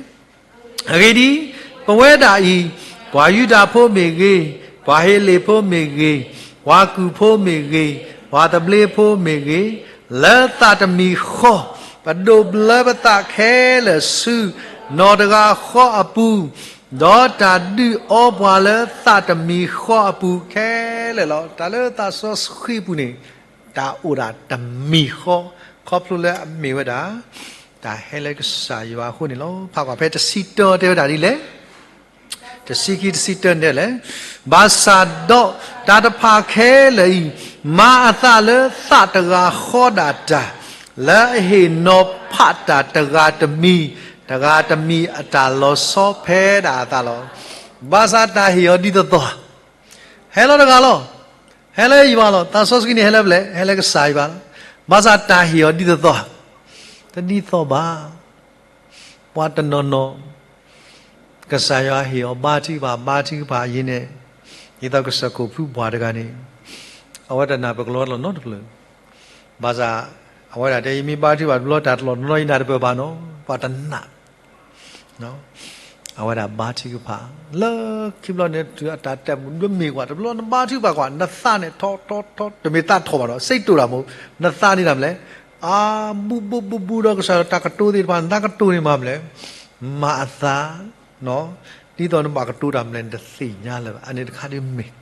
အဂ့ၢ်ဒ်အံၤ, ပဝဲဒၣ်အံၤ, ပှၤယူဒၤဖိမ့ၢ်ဂ့ၤ, ပှၤဟ့းလ့ၣ်ဖိမ့ၢ်ဂ့ၤ, ပှၤကူၣ်ဖိမ့ၢ်ဂ့ၤ, ပှၤသဘျ့ဖိမ့ၢ်ဂ့ၤ, လၢသးတမံၤဃီ, ပဒိးဘျၢပသးခဲလၢာ်ဆူ နီၢ်တဂၤဃီအပူၤ, ဒီးတၢ်ဒုးအီပှၤလၢသးတမံၤဃီအပူၤခဲလၢာ်လီၤ. တၢ်လၢသးစီဆှံပူၤန့ၣ် တၢ်အိၣ်ဒၣ်တမံၤဃီ, ခီဖျိလၢအမ့ၢ်ဝဲဒၣ် တၢ်ဟဲလၢကစၢ်ယွၤအဃိန့ၣ်လီၤ. ဖးကွၢ်ဖဲတဆံတၢတဲဝဲဒၣ်ဒ်လဲၣ်. တဆံခံ တဆံတၢန့ၣ်လဲၣ်. ဘၣ်ဆၣ်ဒီးတၢ်တဖၣ်ခဲလၢာ်အံၤ မၤအသးလၢသးတဂၤဃီဒၣ်တၢ်, လၢအဟ့ၣ်နီၤဖးတၢ်တဂၤတမံၤ, တဂၤတမံၤအတၢ်လီၤဆီဖဲဒၣ်အသးလီၤ. ဘၣ်ဆၣ်တၢ်ဟ့ၣ်အီၤဒ်သိးသိး ဟဲလီၤတဂၤလီၤ. ဟဲလၢယွၤလီၤ. သးစီဆှံန့ၣ်ဟဲလၢပျဲၢ်, ဟဲလၢကစၢ်ယွၤလီၤ. ဘၣ်ဆၣ်တၢ်ဟ့ၣ်အီၤဒ်သိးသိး, တဒ်သိးဘၣ်. ပှၤတနီၤနီၤ ကစၢ်ယွၤဟ့ၣ်အီၤဘါထုကဖၣ် ဘါထုကဖၣ်အံၤန့ၣ်, ဒ်သိးကစၢၢ်ခိၣ်ဖုပှၢ်တဂၤန့ၣ်, အဝဲတနာ်ပကလီတလီၢ်နီတဖျၢၣ်, ဘၣ်ဆၣ် အဝဲဒၣ်တဲ ယမ့ၢ်ဘါထုကဖၣ်တဘျီ တၢ်တလီၢ်နီတဘျီ ယနၢ်တပၢၢ်ဘၣ်နီၤ, ပှၤတနာ် အဝဲဒၣ်ဘါထုကဖၣ် လၢခံဘျီန့ၣ် တုၤအတၢ်တဲမုၢ်ဒိၣ်မ့ၢ်ကွၢ် တဘျီနဘါထုကဖၣ်ကွၢ် နသးန့ၣ်ထီထီထီ တမ့ၢ်သးထီၣ်ဘၣ်ဒီး စ့တိၢ်တၢ်မူ, နသးန့ၣ်တၢ်မနုၤလဲၣ်, အါ ဘူးဘူးဘူးဘူးဒီးကစၢ်ဒီးတၢ်ကတိၤသ့ၣ်တဖၣ် နသးကတိၤန့ၣ်မၤမနုၤလဲၣ်, မၤအသး ဒ်သိးနဘၣ်ကတိၤတၢ်မနုၤလဲၣ် နတသ့ၣ်ညါလၢၤဘၣ်, အန့ၣ်တခါဒ်မ့ၢ်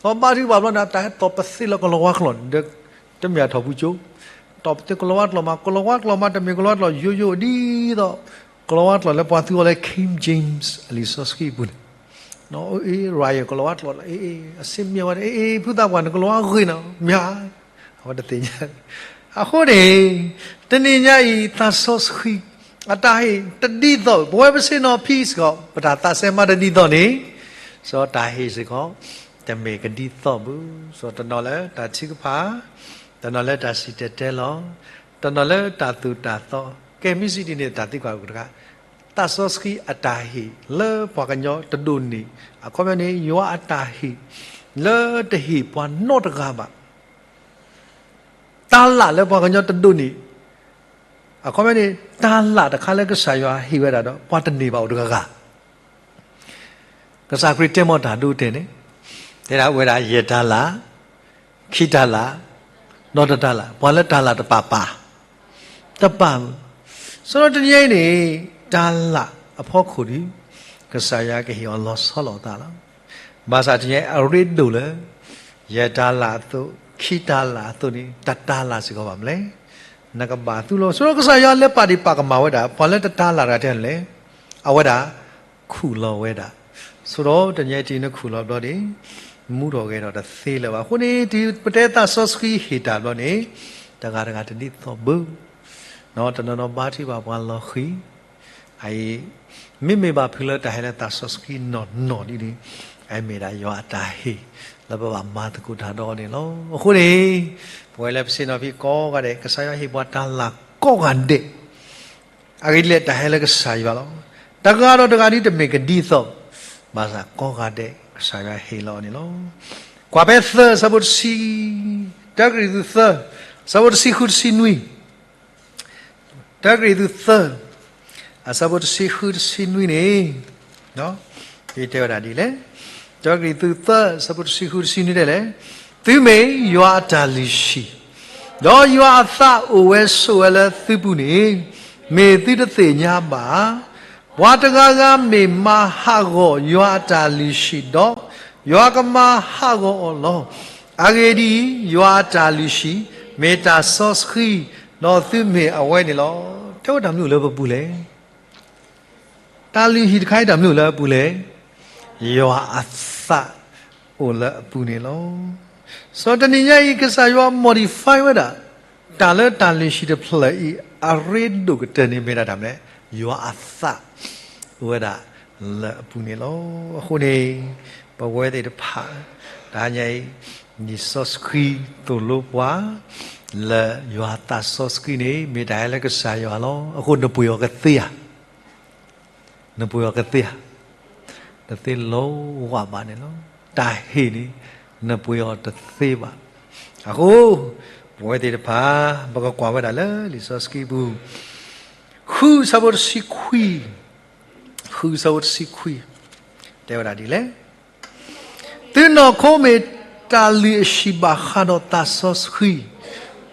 ဒီးဘါထုကဖၣ်ဘျီန့ၣ် တၢ်ဟဲတီၢ်ပသ့လၢကလီၤဝါကျိာ်န့ၣ်ဒီး တမ့ၢ်အထီၣ်ပူၤကၠိ, တီၢ်ပသ့ကလီၤဝါကျိာ်မး ကလီၤဝါကျိာ်မး တမ့ၢ်ကလီၤဝါကျိာ်ယိယိဒ်သိး ကလီၤဝါကျိာ်လၢပှၤသူအီၤလၢ King James အလံာ်စီဆှံအပူၤန့ၣ်, အ့ ရၤယၢၣ် ကလီၤဝါကျိာ်လီၤ အ့ အ့ အစ့မ့ၢ်ဝဲ အ့ အ့ ဖုသးပှၢ်န့ၣ် ကလီၤဝါဂ့ၤနီၤ မ့ၢ်ဧါ, အဝဲတသ့ၣ်ညါ, အဃိန့ၣ် တနံၤညါအံၤ သးစီဆှံ အတၢ်ဟ့ၣ်တဒ်သိး ပဝဲပဆ့ၣ်နီၤ peace စ့ၢ်ကီး ပတၢ်သးစဲမၤတဒ်သိးန့ၣ်, စီၤတၢ်ဟ့ၣ်စ့ၢ်ကီး တမ့ၢ်ကဒ်သိးဘၣ်, စီၤတနီၤလၢတၢ်ထုကဖၣ်, တနီၤလၢတၢ်စံၣ်တဲၤတဲလီၤ, တနီၤလၢတၢ်သိၣ်တၢ်သီ, ကဲမ့ၢ်စံးဒ်န့ၣ် တၢ်သံကွၢ်တခါ, သးစီဆှံအတၢ်ဟ့ၣ်လၢပှၤကညီတဒိးန့ၢ်, အခီပညီန့ၣ် ယွၤအတၢ်ဟ့ၣ် လၢတဟ့ၣ်ပှၤနီတဂၤဘၣ် တၢ်လၢ်လၢပှၤကညီတဒိးန့ၢ်, အခီပညီန့ၣ် တၢ်လၢ်တခါလၢကစၢ်ယွၤဟ့ၣ်ဝဲဒၣ်ဒီး ပှၤတန့ၢ်ဘၣ်အိၣ်တဂၤဂၤ, ကစၢ်ခရံာ်တဲမီၢ်တၢ်ဒိတဲာ်န့ၣ်, တဲဒၣ်ဝဲဒၣ်ယဲၢ်တၢ်လၢ်, ခံတၢ်လၢ်, ဒီးတတၢ်လၢ်, ပှၤလၢတၢ်လၢ်တပာ်ပာ် တပာ်, ဆိဒီးတနံၤအံၤန့ၣ် တၢ်လၢ်အဖီခိၣ်ဒီး ကစၢ်ယွၤကဟ့ၣ်အီၤလီၤဆီလိာ်သးလီၤ. ဘၣ်ဆၣ်တနံၤအံၤအရ့ဒိၣ်လၢ ယဲၢ်တၢ်လၢ်အသိး ခံတၢ်လၢ်အသိးန့ၣ် တတၢ်လၢ်စ့ၢ်ကီးဘၣ်မနုၤလဲၣ်, နကဘၣ်သူလီၤ. ဆိဒီးကစၢ်ယွၤလၢပာ်ဒံးပာ်ကမၣ်ဝဲဒၣ် ပှၤလၢတတၢ်လၢ်တဂၤတဲလဲၣ်, အဝဲဒၣ် ခူၣ်လီၤဝဲဒၣ်, ဆိဒီးတနံၤအံၤတုၤနခူၣ်လီၤဘျီန့ၣ် မူထီၣ်ဂဲၤထီၣ်တသ့လၢၤဘၣ်. အဃိန့ၣ် တုၤပတဲသးစီဆှံဟ့ၣ်တၢ်ဘျီန့ၣ် တဂၤတဂၤတဒ်သိးဘၣ်, တနီၤနီၤဘါထုကဖၣ်ပှၤလီၤဃံၤ, အအံၤ မ့မ့ၢ်ဘၣ်ဖုးလၢတၢ်ဟဲလၢသးစီဆှံနီၢ်နီၢ်ဒ်န့ၣ်, အမ့ၢ်ဒၣ်ယွၤအတၢ်ဟ့ၣ် လၢပဘၣ်မၤသကိးတၢ်ဒီးအီၤန့ၣ်လီၤ. အဃိန့ၣ် ပဝဲလၢပဆ့ၣ်နီၤဖံးကိးဂၤဒဲး ကစၢ်ယွၤဟ့ၣ်ပှၤတၢ်လၢ်ကိးဂၤဒဲး အဂ့ၢ်ဒ်လဲၣ် တၢ်ဟဲလၢကစၢ်ယွၤလီၤ. တဂၤဒီးတဂၤဒ်တမ့ၢ်ကဒ်သိး, ဘၣ်ဆၣ်ကိးဂၤဒဲး ကစၢ်ယွၤဟ့ၣ်လီၤအီၤန့ၣ်လီၤ. ကွၢ်ဖဲသၢ အဆၢဖိတဆံ, တၢကရံၣ်သူးသၢ, အဆၢဖိတဆံဃုတဆံနွံ, တၢကရံၣ်သူးသၢ, အဆၢဖိတဆံဃုတဆံနွံန့ၣ်, တဲဝဲဒၣ်ဒ်လဲၣ်. တၢကရံၣ်သူးသၢ အဆၢဖိတဆံဃုတဆံနွံတဲလဲၣ်, သုမ့ၢ်ယွၤအတၢ်လုၢ်ဟံၣ်, ဒီးယွၤအသးအိၣ်ဝဲဆိးဝဲလၢသုပူၤန့ၣ်, မ့ၢ်သုတသ့ၣ်ညါဘၣ်ဧါ. ပှၤတဂၤဂၤမ့ၢ်မၤဟးဂီၤယွၤအတၢ်လုၢ်ဟံၣ်ဒီး, ယွၤကမၤဟးဂီၤအီၤလီၤ. အဂ့ၢ်ဒ်အံၤ, ယွၤအတၢ်လုၢ်ဟံၣ် မ့ၢ်တၢ်စီဆှံ, ဒီးသုမ့ၢ်အဝဲန့ၣ်လီၤ. တဲဝဲတၢ်မနုၤအိၣ်လၢပပူၤလဲၣ်. တၢ်လုၢ်ဟံၣ်တခါအံၤတၢ်မနုၤအိၣ်လၢအပူၤလဲၣ်. ယွၤအသးအိၣ်လၢအပူၤန့ၣ်လီၤ. စီၤတနံၤညါအံၤ ကစၢ်ယွၤ modify ဝဲဒၣ် တၢ်လၢတၢ်လုၢ်ဟံၣ်တဖျၢၣ်အံၤ အရ့ဒိၣ်ကတၢၢ်န့ၣ်မ့ၢ်ဒၣ်တၢ်မနုၤလဲၣ်. ယွၤအသးအိၣ်ဝဲဒၣ်လၢအပူၤန့ၣ်လီၤ. အဃိန့ၣ် ပဝဲသ့ၣ်တဖၣ် တဟါညါအံၤ လံာ်စီဆှံသိၣ်လိပှၤ လၢယွၤအသးစီဆှံန့ၣ် မ့ၢ်တၢ်ဟဲလၢကစၢ်ယွၤလီၤ. အဃိနပှ့ၤအီၤကသ့ဧါ. နပှ့ၤအီၤကသ့ဧါ. တသ့လီၤဝၣ်ဘၣ်န့ၣ်လီၤ. တၢ်ဟ့ၣ်န့ၣ် နပှ့ၤအီၤတသ့ဘၣ်. အဃိ ပဝဲသ့ၣ်တဖၣ် ပကကွၢ်ဝဲဒၣ်လၢလံာ်စီဆှံပူၤ ဃုဆၢဖိတဆံခွံ, ဃုဆၢဖိတဆံခွံ တဲဝဲဒၣ်ဒ်လဲၣ်. သုနီၢ်ခိမ့ၢ်တၢ်လုၢ်အဟံၣ်ဘၣ်ဃးဒီးသးစီဆှံ,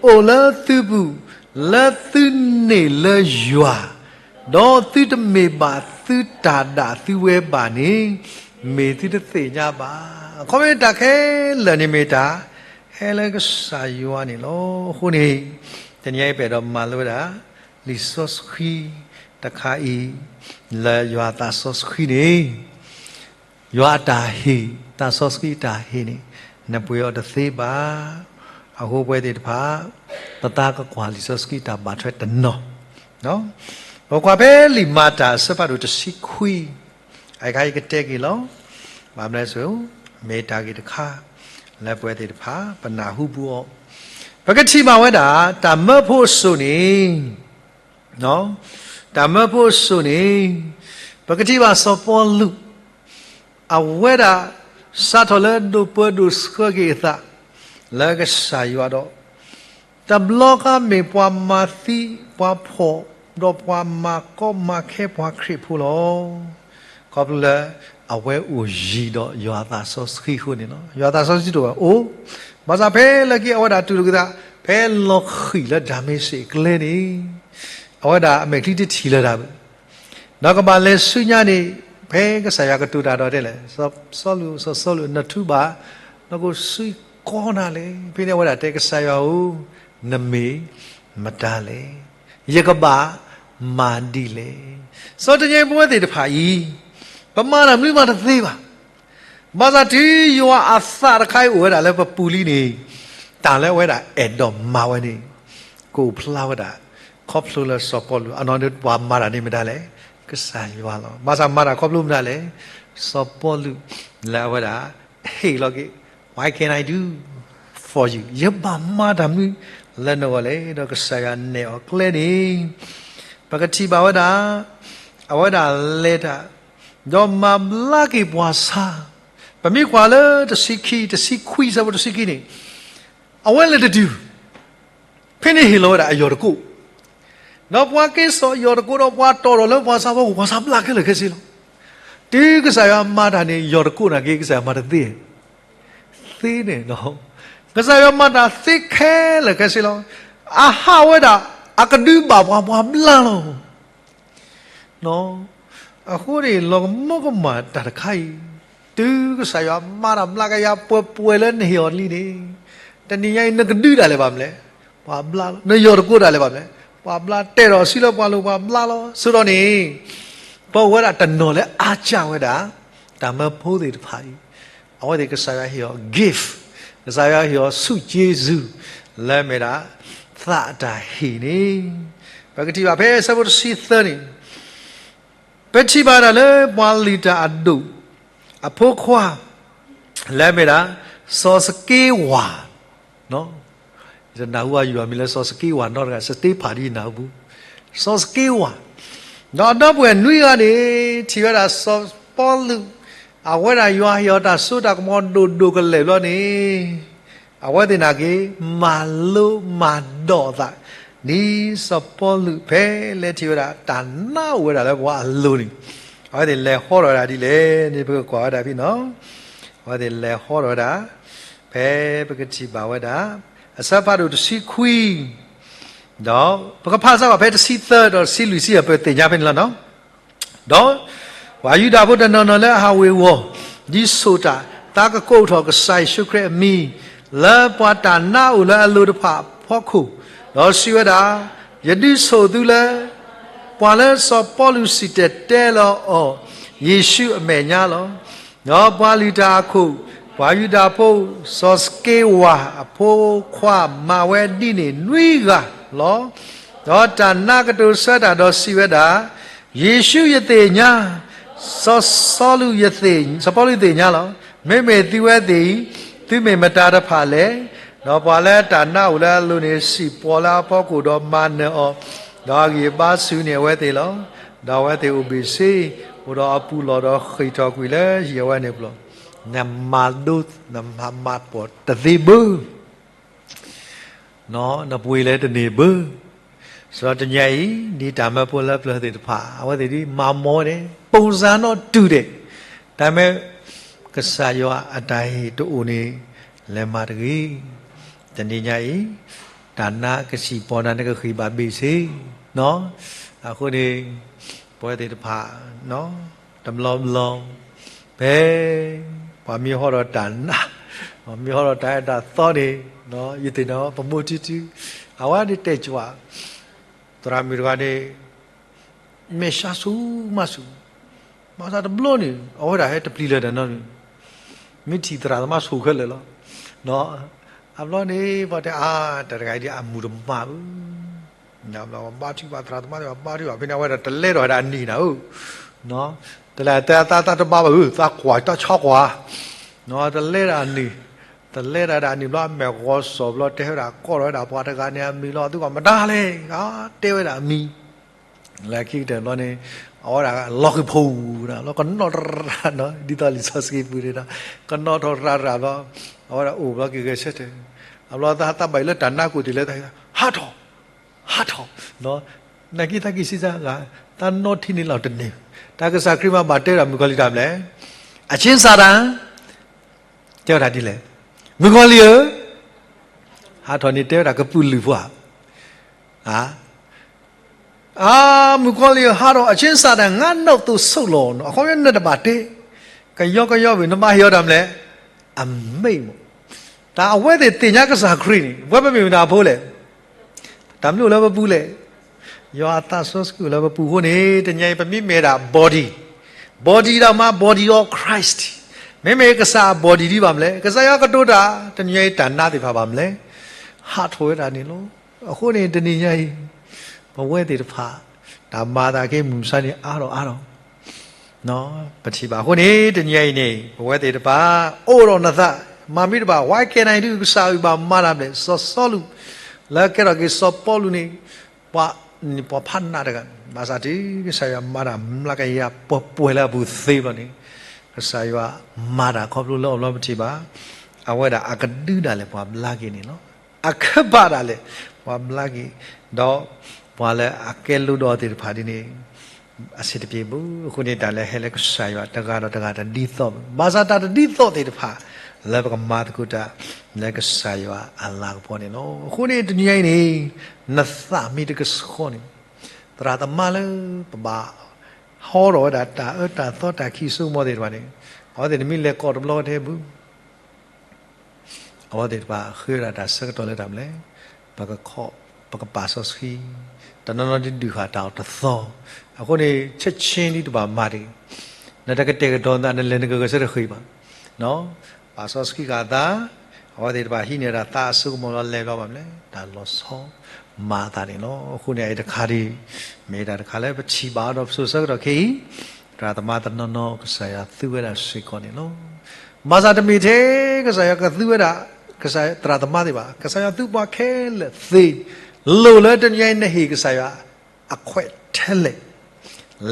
အိၣ်လၢသုပူၤ, လၢသုန့ၢ်လၢယွၤ, ဒီးသုတမ့ၢ်ဘၣ်သုတၢ်ဒၣ်သုဝဲဘၣ်န့ၣ် မ့ၢ်သုတသ့ၣ်ညါဘၣ်. အခီပညီတၢ်ခဲလၢာ်န့ၣ်မ့ၢ်တၢ်ဟဲလၢကစၢ်ယွၤန့ၣ်လီၤ. အဃိန့ၣ် တနံၤအံၤပအဲၣ်ဒိးမၤလိဝဲဒၣ် လံာ်စီဆှံတခါအံၤ လၢယွၤအသးစီဆှံန့ၣ် ယွၤအတၢ်ဟ့ၣ်, သးစီဆှံအတၢ်ဟ့ၣ်န့ၣ် နပှ့ၤအီၤတသ့ဘၣ်. အဃိပဝဲသ့ၣ်တဖၣ် ပသးကကွၢ်လံာ်စီဆှံတၢ်ဘၣ်ထွဲတနီၤ, ပကွၢ်ဖဲလံာ်မၤတၢ်အဆၢဖးဒိၣ်တဆံခွံ, အအံၤခါအံၤကတဲက့ၤလီၤ. ဘၣ်မနုၤလဲၣ်, မ့ၢ်တၢ်ဂ့ၢ်တခါ လၢပဝဲသ့ၣ်တဖၣ် ပနၢ်ဟူဘူးအီၤ, ပကထံၣ်ဘၣ်ဝဲဒၣ် တၢ်မၢဖိအစိၤန့ၣ် တၢ်မၢဖိအစိၤန့ၣ် ပကထံၣ်ဘၣ်စီၤပီလူး အဝဲဒၣ် စးထီၣ်လၢဒိၣ်ပၢဒိၣ်ဆှၢက့ၤအသး လၢကစၢ်ယွၤဒီး တဘျီဃီမ့ၢ်ပှၤမၤသံ ပှၤဖှီၣ် ဒီးပှၤမၤကီမၤခဲပှၤခရံာ်ဖိလီၤ. ခီဖျိလၢ အဝဲအိၣ်ယံၤဒီးယွၤအသးစီဆှံအဃိန့ၣ်လီၤ. ယွၤအသးစီဆှံတအိၣ်ဘၣ်, အိၣ်, ဘၣ်ဆၣ်ဖဲလၢခံအဝဲဒၣ်တူၢ်လိာ်က့ၤသး ဖဲလီၤဃံၣ်လၢဒၤမ့းစ့းအကျဲန့ၣ် အဝဲဒၣ်အမဲာ်ချံတထံၣ်လၢၤတၢ်ဘၣ် ဒီးကဘၣ်လဲၤဆူညါန့ၣ် ဖဲကစၢ်ယွၤကတိၤတၢ်ဒီးတဲလဲၣ်, စီၤစီလူး, စီၤစီလူး, နထူးဘၣ်, နကအိၣ်ဆူကီနၤလဲၣ်. ဖဲန့ၣ်အဝဲဒၣ်တဲ ကစၢ်ယွၤဧၢ, နမ့ၢ်မတၤလဲၣ်. ယကဘၣ်မၤဒ်လဲၣ်. စီၤတနံၤအံၤပဝဲသ့ၣ်တဖၣ်အံၤ ပမၤတၢ်မနုၤမးတသ့ဘၣ်. ဘၣ်ဆၣ်တုၤယွၤအသးတခါအံၤအိၣ်ဝဲဒၣ်လၢပပူၤလံန့ၣ် တၢ်လၢအဝဲဒၣ်အဲၣ်ဒိးမၤဝဲန့ၣ် ကအိၣ်ဖျါဝဲဒၣ် ခီဖျိလၢစီၤပီလူး အနီၢ်ဒုးပှၤမၤတၢ်န့ၣ်မတၤလဲၣ်, ကစၢ်ယွၤလီၤ. ဘၣ်ဆၣ်မၤတၢ်ခီဖျိမတၤလဲၣ်, စီၤပီလူး လၢအဝဲဒၣ် ဟ့ၣ်လီၤက့ၤ What can I do for you? ယဘၣ်မၤတၢ်မနုၤလၢနဂီၢ်လဲၣ်. ဒီးကစၢ်ယွၤနဲၣ်အီၤကျဲန့ၣ် ပကထံၣ်ဘၣ်ဝဲဒၣ် အဝဲဒၣ်လဲၤတၢ် ဒီးမၤဘျါက့ၤပှၤဆါ, ပမ့ၢ်ကွၢ်လၢတဆံခံ, တဆံခွံဆၢဖိတဆံခံန့ၣ်, အဝဲလဲၤတတုၤ ဖဲန့ၣ်ဟ့ၣ်လီၤဝဲဒၣ်အယီၢ်တကိး, ဒီးပှၤက့ၤစိာ်ယီၢ်တကိးဒီးပှၤတီၢ်ထီၣ်လၢပှၤဆါဖီခိၣ် ပှၤဆါဘျါခဲလၢာ်ခဲဆ့လီၤ. တုၤကစၢ်ယွၤမၤတၢ်န့ၣ် ယီၢ်တကိးနာ်က့ ကစၢ်ယွၤမၤတသ့ သ့န့ၣ်လီၤ. ကစၢ်ယွၤမၤတၢ်သ့ခဲလၢာ်ခဲဆ့လီၤ. အဟးဝဲဒၣ် အကဒုဘၣ်ပှၤ ပှၤဘျါလီၤ. အဃိန့ၣ် လီၤကမၢကမၣ်တၢ်တခါအံၤ, တုၤကစၢ်ယွၤမၤတၢ်ဘျါကယၤပှဲၤပှဲၤလၢနဟ့ၣ်အီၤလံန့ၣ်, တနံၤညါအံၤ နကဒုဒၣ်လဲာ်ဘၣ်မလဲၣ်, ပှၤဘျါလီၤ. နယီၢ်တကိးဒၣ်လဲာ်ဘၣ်မလဲၣ်, ပှၤဘျါ, တဲထီၣ်အစုလၢပှၤလိၤ ပှၤဘျါလီၤ. ဆိဒီးန့ၣ် ပအိၣ်ဝဲဒၣ်တနီၤလၢအါစၢ်ဝဲဒၣ် တၢ်မၢဖိသ့ၣ်တဖၣ်အံၤ, အဝဲသ့ၣ်ကစၢ်ယွၤဟ့ၣ်အီၤ gift, ကစၢ်ယွၤဟ့ၣ်အီၤဆူၣ်က့ဆူၣ် လၢအမ့ၢ်ဒၣ် သးအတၢ်ဟ့ၣ်န့ၣ်, ပကထံၣ်ဘၣ်ဖဲအဆၢဖိတဆံသၢန့ၣ်, ပထံၣ်ဘၣ်ဒၣ်လၢပှၤလုၢ်တၢ်အဒိၣ် အဖိခွါ လၢအမ့ၢ်ဒၣ် စီၤစက့ဝါ, ယတနၢ်ဟူအယုၢ်အမံၤလၢစီၤစက့ဝါနီတဂၤ, စတ့ဖၣ်ဒ်ယနၢ်ဟူပူၤ, စီၤစက့ဝါ, ဒီးအဒီပုၢ်ဝဲၢ်နွံဂၤန့ၣ် ထံၣ်ဝဲဒၣ်စီၤပီလူး အဝဲဒၣ်ယွၤဟ့ၣ်အီၤတၢ်စိတၢ်ကမီၤဒိၣ်ဒိၣ်ကလဲာ်ဘျီန့ၣ် အဝဲသ့ၣ်နာ်က့ မၤလိမၤဒိးအသး ဒ်စီၤပီလူးဖဲလဲၤထံၣ်ဝဲဒၣ် တၢ်နါအိၣ်ဝဲဒၣ်လၢပှၤအလိၤန့ၣ်, အဝဲသ့ၣ်လဲၤဟီထီၣ်ဝဲဒၣ်ဒ်လဲၣ်န့ၣ် ပကကွၢ်ဝဲဒၣ်ဖဲနီၤ, အဝဲသ့ၣ်လဲၤဟီထီၣ်ဝဲဒၣ် ဖဲပကထံၣ်ဘၣ်ဝဲဒၣ် အဆၢဖးဒိၣ်တဆံခွံ ဒီးပကဖးစ့ၢ်ကီးဖဲတဆံသၢဒီးတဆံလွံၢ်ဆံ ပသ့ၣ်ညါဖဲန့ၣ်လီၤနီၤ. ဒီးပှၤယူဒၤဖိတနီၤနီၤလၢအဟးဝ့ၤဝီၤ ဒ်ဆိၣ်တၢ် သးကကိးထီၣ်ကစၢ်ယ့ၣ်ၡူးခရံာ်အမံၤ လၢပှၤတၢ်နါအိၣ်လၢအလိၤတဖၣ်အဖီခိၣ်, ဒီးစံးဝဲဒၣ်, ယဒုးဆိၣ်သုလၢ ပှၤလၢစီၤပီလူးစံၣ်တဲၤတဲလီၤအီၤ ယ့ၣ်ၡူးအမဲာ်ညါလီၤ. ဒီးပှၤလုၢ်တၢ်အခိၣ်, ပှၤယူဒၤဖိ, စီၤစက့ဝါအဖိခွါမၤဝဲဒ်န့ၣ်နွံဂၤလီၤ. ဒီးတၢ်နါကတိၤဆၢတၢ်ဒီးစံးဝဲဒၣ်, ယ့ၣ်ၡူးယသ့ၣ်ညါ, စီၤစီလူးယသ့ၣ်, စီၤပီလူးသ့ၣ်ညါလီၤ. မ့မ့ၢ်သုဝဲသ့ၣ်အံၤ, သုမ့ၢ်မတၤတဖၣ်လဲၣ်. ဒီးပှၤလၢတၢ်နါအိၣ်လၢအလိၤန့ၣ် စံၣ်ပီးလၢအဖီခိၣ်ဒီးမၤနၢၤအီၤ, ဒီးအဂံၢ်အဘါဆူန့ၢ်အဝဲသ့ၣ်လီၤ. ဒီးအဝဲသ့ၣ်အိၣ်ဘ့ၣ်ဆ့, အိၣ်ဒီးအပူၤလီၢ်ဒီးဃ့ၢ်ထီၣ်ကွံာ်လၢဟံၣ်အဝဲန့ၣ်ပူၤလီၤ. နမၤဒိ နမၤမၤပိာ်တသ့ဘၣ်, နပှ့ၤလၢတန့ၢ်ဘၣ်. စးထီၣ်တနံၤအံၤ ဒ်တၢ်မၢဖိလၢပျၢၤသ့ၣ်တဖၣ် အဝဲသ့ၣ်ဒ်မၤမီၢ်ဝဲန့ၣ် ပိၢ်စၢ်နီၣ်တူၢ်ဒဲး, တၢ်မ့ၢ်ကစၢ်ယွၤအတၢ်ဟ့ၣ်တအိၣ်န့ၣ် လဲၤမၤတဂ့ၤ. တနံၤညါအံၤ တၢ်နါကစံၣ်ပီနၤ နကဃ့ၢ်ဘၣ်ဘ့ၣ်ဆ့, အဃိန့ၣ် ပဝဲသ့ၣ်တဖၣ် တဘျီဘျီ ဖဲ ပှၤမ့ၢ်ဟီထီၣ်တၢ်နါ, ပှၤမ့ၢ်ဟီထီၣ်တၢ်အဲၣ်တၢ်သီန့ၣ်, ယသ့ၣ်နီၣ်ပမိၢ်ထံထံ အဝဲဒၣ်တဲာ်ကွၢ်, သရၣ်မုၣ်တဂၤန့ၣ် မဲာ်ဆှးဆူၣ်မးဆူၣ်, ဘၣ်ဆၣ်တဘျီန့ၣ် အဝဲဒၣ်ဟဲတပျံၤလၢၤတၢ်နီတမံၤ, မ့ၢ်ထံၣ်သရၣ်သမါဆိၣ်ခဲလၢာ်လီၤ. အဘျီန့ၣ် ပှၤတဲအါ တၢ်တဂၤအံၤဒ်အမူၤတမၣ်ဘၣ် ဘါထုကဖၣ် သရၣ်သမါသ့ၣ်တဖၣ်ဘါထုကဖၣ်ဖဲန့ၣ် အဝဲဒၣ်တလဲထီၣ်ဝဲဒၣ်အနံၤနၤဧၢ, တလဲၤတဲသးသးတဘါဘၣ်ဧၢ သးကွၢ်တၢ်ဆီကွၢ်, တလဲဒၣ်အနံၤ, တလဲဒၣ်ဒၣ်အနံၤဘျီ အမဲာ်ဂီၤစီၤဘျီ တဲဝဲဒၣ် ကိးထီၣ်ဝဲဒၣ်ပှၤတဂၤန့ၣ်အမံၤလီၤ သုကွၢ်မတၤလဲၣ်, တဲဝဲဒၣ်အမံၤ လၢခံကတၢၢ်ဘျီန့ၣ် အဝဲဒၣ်လီၤဃံၤဖိဒၣ်လီၤ ကနီၣ်တရၣ်နီၤ ဒ်သိးလံာ်စီဆှံပူၤန့ၣ်ဒီး ကနီၣ်ထီၣ်ရၣ်ရၣ်ဘျီ အဝဲဒၣ်အိၣ်ဘျီက့ၤဂဲၤဆၢထၢၣ်, အဘျီသးသးဘၣ်အံၤလၢတၢ်နါကိၣ်တ့ၢ်လၢတၢ်ဟးထီၣ်, ဟးထီၣ်, နာ်က့သးက့ၤစံးစါဂၤ သးနီၣ်ထံန့ၣ်လီၤတန့ၢ်, တၢ်ကစၢ်ခရံာ်မးဘၣ်တဲဒၣ်မုၣ်ကီၤလံၢ်တၢ်မနုၤလဲၣ်, အချင်းစာတန် တဲဝဲဒၣ်ဒ်လဲၣ်, မုၣ်ကီၤလံၢ်ဧၢ, ဟးထီၣ်န့ၣ်တဲဝဲဒၣ်ကပုာ်လုးပှၤ, အ မုၣ်ကီၤလံၢ်ဧၢ ဟးထီၣ် အချင်းစာတန် ငါနောက်သို့ဆုတ်လော့, အခီပညီနတဘၣ်တဲ, ကယီကယီဝံၤ နဘၣ်ဟ့ၣ်အီၤတၢ်မနုၤလဲၣ်, အမိန့်မး, တၢ်အဝဲသ့ၣ်သ့ၣ်ညါကစၢ်ခရံာ်န့ၣ် ပဝဲပမ့ၢ်မတၤဖိလဲၣ်, တၢ်မနုၤအိၣ်လၢပပူၤလဲၣ်, ယွၤအသးစီဆှံအိၣ်လၢပပူၤအဃိန့ၣ် တနံၤအံၤ ပမ့ၢ်မ့ၢ်ဒၣ် body, body ဒီးမၤ body of Christ, မ့မ့ၢ်ကစၢ်အ body ဒ်ဘၣ်မနုၤလဲၣ်, ကစၢ်ယွၤကတိၤတၢ် တနံၤအံၤတၢ်နါသ့ၣ်တဖၣ်ဘၣ်မနုၤလဲၣ်, ဟးထီၣ်ဝဲဒၣ်န့ၣ်လီၤ. အဃိန့ၣ် တနံၤညါအံၤ ပဝဲသ့ၣ်တဖၣ် တၢ်မၤသးက့ၤမုၢ်မဆါန့ၣ် အါထီၣ်အါထီၣ် ပထံၣ်ဘၣ်အဃိန့ၣ် တနံၤညါအံၤန့ၣ် ပဝဲသ့ၣ်တဖၣ် အိးထီၣ်နသး, မၤမံတဘၣ်, ဝါကဲနၤအံၤဒုး ကစၢ်အံၤဘၣ်မၤတၢ်မနုၤလဲၣ်, စီၤစီလူး လၢကဲထီၣ်က့ၤစီၤပီလူးန့ၣ် ပှၤ ပှၤဖးနးတဂၤ, ဘၣ်ဆၣ်တုၤကစၢ်ယွၤမၤတၢ်မျးကယၤပှဲၤပှဲၤလၢအပူၤသ့ဘျီန့ၣ် ကစၢ်ယွၤမၤတၢ်ခီဖျိလၢအီၤဘျီပထံၣ်ဘၣ်, အဝဲဒၣ်အကဒုဒၣ်လဲာ်ပှၤဘျါက့ၤန့ၣ်လီၤ. အခၢၣ်ဘၣ်ဒၣ်လဲာ် ပှၤဘျါက့ၤ, ဒီးပှၤလၢအကဲလိဒိးသ့ၣ်တဖၣ်ဒ်န့ၣ် အဆင်တပြေဘၣ်. အဃိန့ၣ် တၢ်လၢဟဲလၢကစၢ်ယွၤတဂၤဒီးတဂၤတဒ်သိးဘၣ်. ဘၣ်ဆၣ်တၢ်တဒ်သိးသ့ၣ်တဖၣ် လၢပကမၤသကိးတၢ်လၢကစၢ်ယွၤအလၤကပီၤန့ၣ်လီၤ. အဃိန့ၣ် တနံၤညါအံၤန့ၣ် နသးမ့ၢ်တကဆှီန့ၣ် သရၣ်သမါလၢပဘၣ်ဟီထီၣ်ဝဲဒၣ်တၢ်အၢတၢ်သီတၢ်ခံစိကမီၤသ့ၣ်တဖၣ်န့ၣ် အဝဲသ့ၣ်န့ၣ်မ့ၢ်လဲၤကိးတဘျီဝဲထဲပူၤ အဝဲသ့ၣ်တဖၣ်ဃ့ဝဲဒၣ်တၢ်ဆၢကတီၢ်လၢတၢ်မနုၤလဲၣ်, ပကခီ, ပကပာ်စီဆှံ, တနီၤနီၤဒုးဒုးဃာ်တၢ်အီၤတသီ, အဃိန့ၣ် ဆဲးဆ့ဒ်တဘၣ်မၤတဂ့ၤ, နတကတဲာ်ကတီၤနသး နလဲၤနကဂဲၤဆၢထၢၣ်ဃ့ဘၣ်, ပာ်စီဆှံဃာ်အသး, အဝဲသ့ၣ်တဖၣ်ဟံးန့ၢ်ဒၣ်သးအစိကမီၤလီၤလဲၤဘျီဘၣ်မနုၤလဲၣ်, တၢ်လီၤဆီမၤအသးန့ၣ်လီၤ. အဃိန့ၣ် အအံၤတခါဒ် မ့ၢ်တၢ်တခါလၢပထံၣ်ဘၣ်အီၤဒီးပစိၤဆၢကတီၢ်ခဲအံၤ, သရၣ်သမါတနီၤနီၤကစၢ်ယွၤသူဝဲဒၣ်စ့ၢ်ကီးန့ၣ်လီၤ. ဘၣ်ဆၣ်တမ့ၢ်ထဲကစၢ်ယွၤကသူဝဲဒၣ် ကစၢ်ယွၤသရၣ်သမါသ့ၣ်ဘၣ်, ကစၢ်ယွၤသူပှၤခဲလၢာ်သ့, လိၣ်လၢတနံၤအံၤနဟ့ၣ်ကစၢ်ယွၤအခွဲးထဲလဲၣ်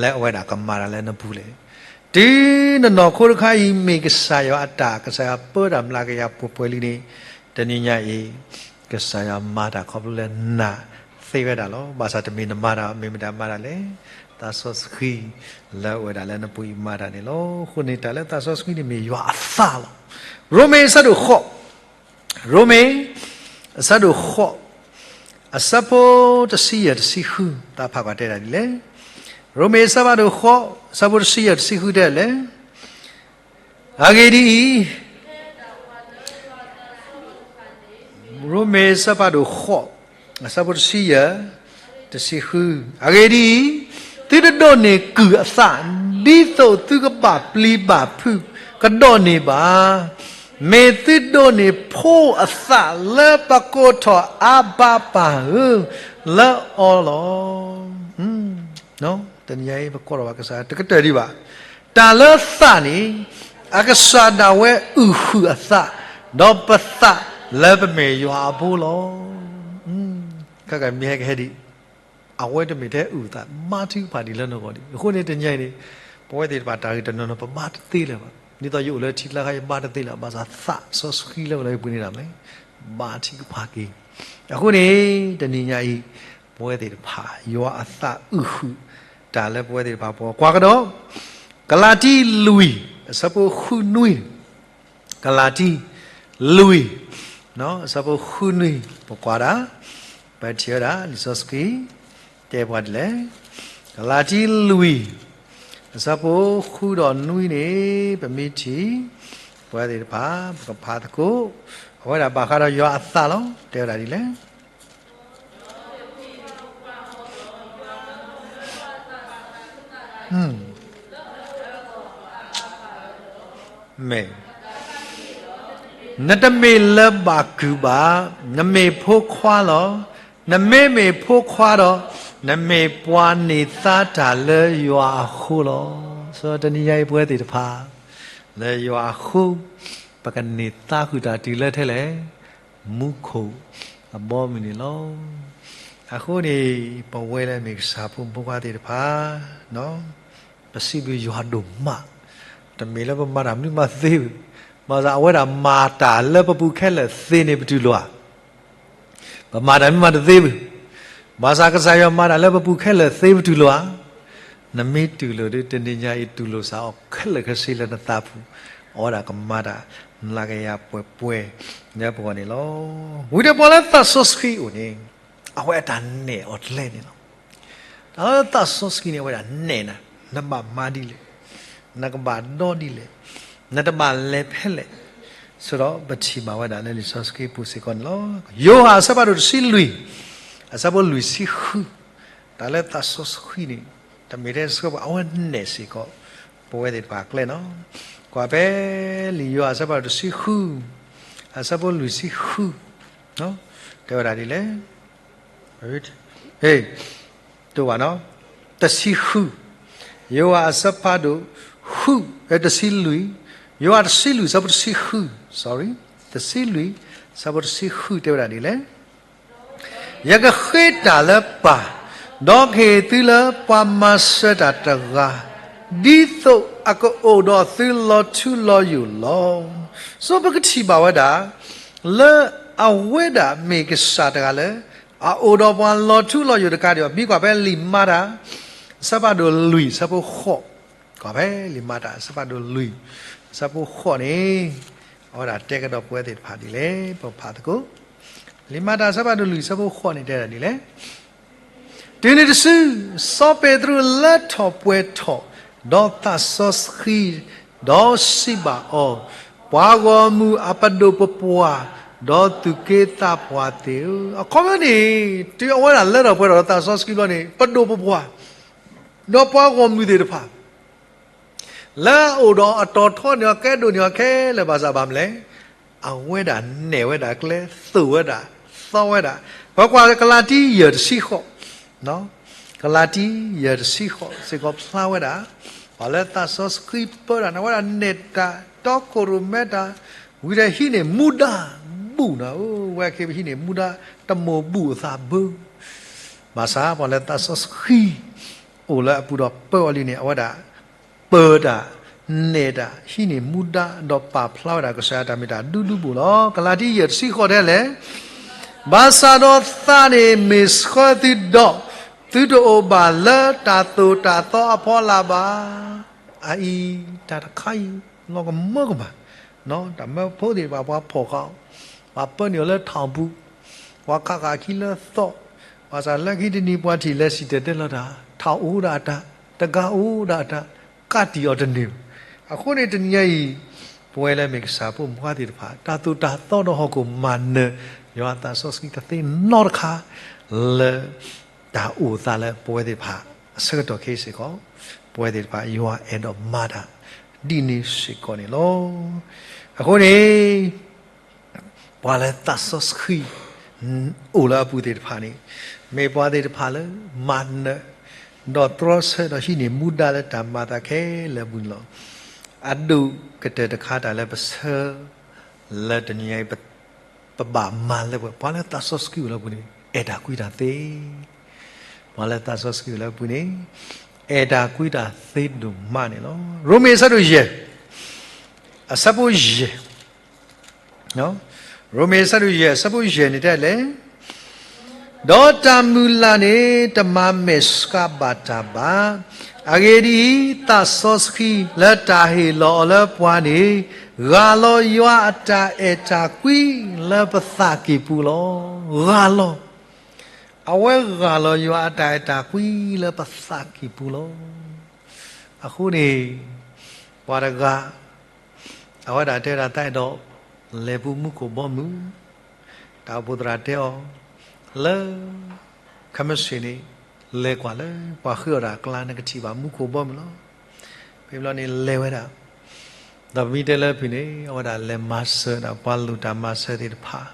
လၢအဝဲဒၣ်ကမၤတၢ်လၢနပူၤလဲၣ်. တုၤနနီၢ်ခိတခါအံၤမ့ၢ်ကစၢ်ယွၤအတၢ်, ကစၢ်ယွၤပၢတၢ်မျးကယၤပှဲၤပှဲၤလံန့ၣ်, တနံၤညါအံၤ ကစၢ်ယွၤမၤတၢ်ခီဖျိလၢနၤသ့ဝဲဒၣ်လီၤ. ဘၣ်ဆၣ်တမ့ၢ်နမၤတၢ်, မ့ၢ်မတၤမၤတၢ်လဲၣ်. သးစီဆှံလၢအဝဲဒၣ်လၢနပူၤအံၤမၤတၢ်န့ၣ်လီၤ. အဃိန့ၣ် တၢ်လၢသးစီဆှံန့ၣ်မ့ၢ်ယွၤအသးလီၤ. ရိမ့ၤအဆၢဒိၣ်ဃိး, ရိမ့ၤ အဆၢဒိၣ်ဃိး, အဆၢဖိတဆံယဲၢ်တဆံဃု, တၢ်ဖးကွၢ်တဲဒၣ်ဒ်လဲၣ်. ရိမ့ၤအဆၢဖးဒိၣ်ဃိး, အဆၢဖိတဆံယဲၢ်တဆံဃုတဲဒ်လဲၣ်. အဂ့ၢ်ဒ်အံၤ, ရိမ့ၤအဆၢဖးဒိၣ်ဃိး, အဆၢဖိတဆံယဲၢ်, တဆံဃု, အဂ့ၢ်ဒ်အံၤ, သုတဒိးန့ၢ်ကုၢ်အသး, ဒ်သိးသုကဘၣ်ပျံၤဘၣ်ဖုးကဒီးန့ၢ်ဘၣ်, မ့ၢ်သုဒိးန့ၢ်ဖိအသးလၢပကိးထီၣ်အါဘါပၢ်ဧၢ လၢအီၤလီၤ. တနံၤအံၤပကိးထီၣ်ဘၣ်ကစၢ်တကတၢၢ်ဒံးဘၣ်. တၢ်လၢသးန့ၣ် အကစၢ်ဒၣ်ဝဲအုၣ်ဃုာ်အသး, ဒီးပသးလၢပမ့ၢ်ယွၤအဖိလီၤ. ခဲကမ့ၢ်ဟဲကဟဲဒံး, အဝဲတမ့ၢ်ထဲအုၣ်သး မၤထုကဖၣ်ဒံးလၢနဂီၢ်ဒံး. အဃိန့ၣ်တနံၤအံၤန့ၣ် ပဝဲသ့ၣ်တဖၣ်တၢ်ဂ့ၢ်တနီၤနီၤ ပမၤတသ့လၢၤဘၣ်. ဒ်သိးယအိၣ်လၢထံကျါခါ ယဘါတသ့လၢၤ, ဘၣ်ဆၣ်သးစီဆှံလၢအိၣ်လၢယပူၤန့ၣ်ဒၣ်မ့ၢ် ဘါထံကဖၣ်က့ၤ. အဃိန့ၣ် တနံၤညါအံၤ ပဝဲသ့ၣ်တဖၣ် ယွၤအသးအုးဃုာ်တၢ်လၢပဝဲသ့ၣ်တဖၣ်ပူၤ ကွၢ်ကဒီး ကလၤတံ လွံၢ် အဆၢဖိဃုနွံ, ကလၤတံ လွံၢ် အဆၢဖိဃုနွံ ပကွၢ်ဒၣ်, ပထံၣ်ဝဲဒၣ် လံာ်စီဆှံ တဲပှၤဒ်လဲၣ်. ကလၤတံ လွံၢ် အဆၢဖိဃုဒီးနွံန့ၣ် ပမ့ၢ်ထံၣ် ပဝဲသ့ၣ်တဖၣ် ပကဖးသကိး, အဝဲဒၣ်ဘၣ်ဃးဒီးယွၤအသးလီၤ. တဲဝဲဒၣ်ဒ်လဲၣ်. မ့ၢ်, နတမ့ၢ်လၢဘၣ်ကုၢ်ဘၣ်, နမ့ၢ်ဖိခွါလီၤ. နမ့မ့ၢ်ဖိခွါဒီး နမ့ၢ်ပှၤန့ၢ်သါတၢ်လၢယွၤအဃိလီၤ. တနံၤညါအံၤပဝဲသ့ၣ်တဖၣ် လၢယွၤအဃိ ပကန့ၢ်သါဃုာ်တၢ်တုၤလၢထဲလဲၣ်, မူခိၣ်အဘီအမုၢ်န့ၣ်လီၤ. အဃိန့ၣ် ပဝဲလၢမ့ၢ်ကစၢ်ဖိမုၣ်ဖိခွါသ့ၣ်တဖၣ် ပစံးဘျုးယွၤဒိၣ်မး, တမ့ၢ်လၢပမၤတၢ်မနုၤမးသ့ဘၣ်, ဘၣ်ဆၣ်အဝဲဒၣ်မၤတၢ်လၢပပူၤခဲလၢာ်သ့န့ၣ်ပတူၢ်လိာ်ဧါ. ပမၤတၢ်မနုၤမးတသ့ဘၣ်, ဘၣ်ဆၣ်ကစၢ်ယွၤမၤတၢ်လၢပပူၤခဲလၢာ်သ့ပတူၢ်လိာ်ဧါ. နမ့ၢ်တူၢ်လိာ်ဒီး တနံၤညါအံၤတူၢ်လိာ်စ့ၢ်ကီးခဲလၢာ်ခဲဆ့လၢနသးပူၤ, အဝဲဒၣ်ကမၤတၢ်နးကယၤပှဲၤပှဲၤလၢပဂီၢ်န့ၣ်လီၤ. ဝံၤဒီးပှၤလၢသးစီဆှံအိၣ်န့ၣ် အဝဲအတၢ်နဲၣ်အီၤကျဲန့ၣ်လီၤ. တၢ်လၢသးစီဆှံန့ၣ် အဝဲဒၣ်နဲၣ်နၤ, နဘၣ်မၤဒ်လဲၣ်, နကဘၣ်ဒီဒ်လဲၣ်, နတဘၣ်လဲၤဖဲလဲၣ်, ဆိဒီးပထံၣ်ဘၣ်ဝဲဒၣ်လၢလံာ်စီဆှံပူၤစ့ၢ်ကီးန့ၣ်လီၤ. ယိၤဟၣ်အဆၢဖးဒိၣ်တဆံလွံၢ်, အဆၢဖိလွံၢ်ဆံဃု, တၢ်လၢသးစီဆှံန့ၣ် တမ့ၢ်ထဲဆှၢပှၤ အဝဲနဲၣ်စ့ၢ်ကီး ပဝဲသ့ၣ်တဖၣ်အကျဲနီၤ. ကွၢ်ဖဲလံာ်ယိၤဟၣ်အဆၢဖးဒိၣ်တဆံဃု, အဆၢဖိလွံၢ်ဆံဃု, တဲဝဲဒၣ်ဒ်လဲၣ်. တိၢ်ဘၣ်နီၤ, တဆံဃု, ယိၤဟၣ်အဆၢဖးဒိၣ်ဃု, တဆံလွံၢ်, ယိၤဟၣ်တဆံလွံၢ် အဆၢဖိတဆံဃု, sorry, တဆံလွံၢ် အဆၢဖိတဆံဃု တဲဝဲဒၣ်ဒ်လဲၣ်. ယကဃ့တၢ်လၢပၢ်, ဒီးကဟ့ၣ်သုလၢပှၤမၤစၢၤတၢ်တဂၤ, ဒ်သိးအကအိၣ်ဒီးသုလီၤထူလီၤယိာ်လီၤ. ဆိပကထံၣ်ဘၣ်ဝဲဒၣ် လၢအဝဲဒၣ်မ့ၢ်ကစၢ်တဂၤလၢ အအိၣ်ဒီးပှၤလီၤထူလီၤယိာ်တကးဒံးဘၣ်. မ့ၢ်ကွၢ်ဖဲလံာ်မၤတၢ် အဆၢဖးဒိၣ်လွံၢ် အဆၢဖိဃိး, ကွၢ်ဖဲလံာ်မၤတၢ် အဆၢဖးဒိၣ်လွံၢ် အဆၢဖိဃိးန့ၣ် အဝဲဒၣ်တဲကဒီးပဝဲသ့ၣ်တဖၣ်ဒ်လဲၣ်. ပဖးသကိး လံာ်မၤတၢ် အဆၢဖးဒိၣ်လွံၢ် အဆၢဖိဃိးန့ၣ် တဲဒၣ်ဒ်လဲၣ်. တုၤနုၤတစု စီၤပ့းတရူးလၢထီၣ်ပှဲၤထီၣ် ဒီးသးစီဆှံ, ဒီးစံးဘၣ်အီၤ, ပှၤဂီၢ်မုၢ်အပဒိၣ်ပပှၢ်, ဒီးသူၣ်က့သးပှၢ်သ့ၣ်ဧၢ. အခီပညီန့ၣ် တုၤအဝဲဒၣ်လၢထီၣ်ပှဲၤထီၣ်ဒီးသးစီဆှံဘျီန့ၣ် ပဒိၣ်ပပှၢ်, ဒီးပှၤဂီၢ်မုၢ်သ့ၣ်တဖၣ် လၢအအိၣ်ဒီးအတီၤထီန့ၢ်အီၤ ကဲဒိၣ်န့ၢ်အီၤခဲလၢာ်ဘၣ်ဆၣ်ဘၣ်မနုၤလဲၣ်, အဝဲဒၣ်နဲၣ်ဝဲဒၣ်ကျဲ, သိၣ်ဝဲဒၣ်, သီဝဲဒၣ်. ပကွၢ်ကလၤတံ ယဲၢ် တဆံဃိး, ကလၤတံ ယဲၢ် တဆံဃိး စ့ၢ်ကီးဖျါဝဲဒၣ် ပှၤလၢသးစီဆှံပၢတၢ်န့ၣ် အဝဲဒၣ်နဲၣ်တၢ် တီခိၣ်ရိၣ်မဲတၢ်, ဝံၤဒီးဟံးန့ၢ်မူဒါဘူၣ်န့ၣ်, အိၣ်ဝဲခဲအံၤ ပဟံးန့ၢ်မူဒါ တမိၢ်ဘူၣ်အသးဘၢ ဘၣ်ဆၣ်ပှၤလၢသးစီဆှံ အိၣ်လၢအပူၤဒီးပၢအီၤလံန့ၣ် အဝဲဒၣ်ပၢတၢ်, နဲၣ်တၢ်, ဟံးန့ၢ်မူဒါ ဒီးပာ်ဖျါဝဲဒၣ်ကစၢ်ယွၤတၢ်မ့ၢ်တၢ်ဒူဒူဘူၣ်လီၤ. ကလၤတံ ယဲၢ် တဆံဃိး တဲလဲၣ်, ဘၣ်ဆၣ်ဒီးသးန့ၣ်မ့ၢ်ဆှၢသုဒီး, သုတအိၣ်ဘၣ်လၢတၢ်သိၣ်တၢ်သီအဖီလာ်ဘၣ်. အအံၤ တၢ်တခါအံၤ လီၤကမၢကမၣ်, တၢ်မၢဖိသ့ၣ်တဖၣ် ပှၤဖီၣ်ဃာ်အီၤ, ပှၤပၢနုာ်အီၤလၢထီၣ်ပူၤ, ပှၤခးဃာ်အခံလၢသီ, ဘၣ်ဆၣ်လၢခံတနံၤ ပှၤထံၣ်လဲၤစံၣ်တဲၤတဲလီၤတၢ်, ထးအိၣ်ဒၣ်အတၢ်, တဂၤအိၣ်ဒၣ်အတၢ်, ကးတံာ်အီၤတန့ၢ်ဘၣ်. အဃိန့ၣ် တနံၤညါအံၤ ပဝဲလၢမ့ၢ်ကစၢ်ဖိမုၣ်ဖိခွါသ့ၣ်တဖၣ် တၢ်သိၣ်တၢ်သီဒီးဟီၣ်ခိၣ်မၤနၢၤ ယွၤအသးစီဆှံတသ့နီတခါ လၢတၢ်အိၣ်သးလၢပဝဲသ့ၣ်တဖၣ်အဆၢကတီၢ်ခဲအံၤစ့ၢ်ကီး, ပဝဲသ့ၣ်တဖၣ် ယွၤအဲၣ်ဒိးမၤတၢ် ဒ်န့ၣ်စ့ၢ်ကီးန့ၣ်လီၤ. အဃိန့ၣ် ပှၤလၢသးစီဆှံ အိၣ်လၢအပူၤသ့ၣ်တဖၣ်န့ၣ် မ့ၢ်ပှၤသ့ၣ်တဖၣ်လၢ မၤနၢၤ ဒီးတြီဆၢဒီးဟံးန့ၢ်မူဒါလၢတၢ်မၤအသးခဲလၢာ်အပူၤန့ၣ်လီၤ. အဒိၣ်ကတၢၢ်တခါတၢ်လၢပဆၢ လၢတနံၤအံၤ ပဘၣ်မၤလၢပှဲၤ ပှၤလၢသးစီဆှံအိၣ်လၢအပူၤန့ၣ် အဲၣ်တၢ်ကွံတၢ်သ့, ပှၤလၢသးစီဆှံအိၣ်လၢအပူၤန့ၣ် အဲၣ်တၢ်ကွံတၢ်သ့ဒိၣ်မးန့ၣ်လီၤ. ရိမ့ၤအဆၢဒိၣ်ယဲၢ် အဆၢဖိယဲၢ်, ရိမ့ၤ အဆၢဒိၣ်ယဲၢ် အဆၢဖိယဲၢ်န့ၣ်တဲလဲၣ်, ဒီးတၢ်မုၢ်လၢ်န့ၣ် တမၤမဲာ်ဆှးဘၣ်တၢ်ဘၣ်. အဂ့ၢ်ဒ်အံၤ, သးစီဆှံလၢတၢ်ဟ့ၣ်လီၤအီၤလၢပှၤန့ၣ်, ဂၢ်လီၤယွၤအတၢ်အဲၣ်တၢ်ကွံလၢပသးကံၢ်ပူၤလီၤ. ဂၢ်လီၤ, အဝဲဂၢ်လီၤယွၤအတၢ်အဲၣ်တၢ်ကွံလၢပသးကံၢ်ပူၤလီၤ. အဃိန့ၣ်, ပှၤတဂၤ အဝဲဒၣ်တဲဝဲဒၣ် သးအဲၣ်ဒိးလဲၤပူၤမူခိၣ်ဘီမုၢ်, တၢ်အိၣ်ဖှိၣ်သရၣ်တဲအီၤ, လၢ ခဲမုၢ်ဆ့ၣ်န့ၣ် လဲၤကွၢ်လၢ ပှၤဃ့အီၣ်တၢ်အကျါ နကထံၣ်ဘၣ်မူခိၣ်ဘီမုၢ်လီၤ. ဖဲဘျီန့ၣ်လဲၤဝဲဒၣ်, ဒီးပမ့ၢ်တဲလၢဖုၣ်န့ၣ် အဝဲဒၣ်လဲၤမၤစၢၤဒၣ်ပှၤလိၣ်တၢ်မၤစၢၤသ့ၣ်တဖၣ်,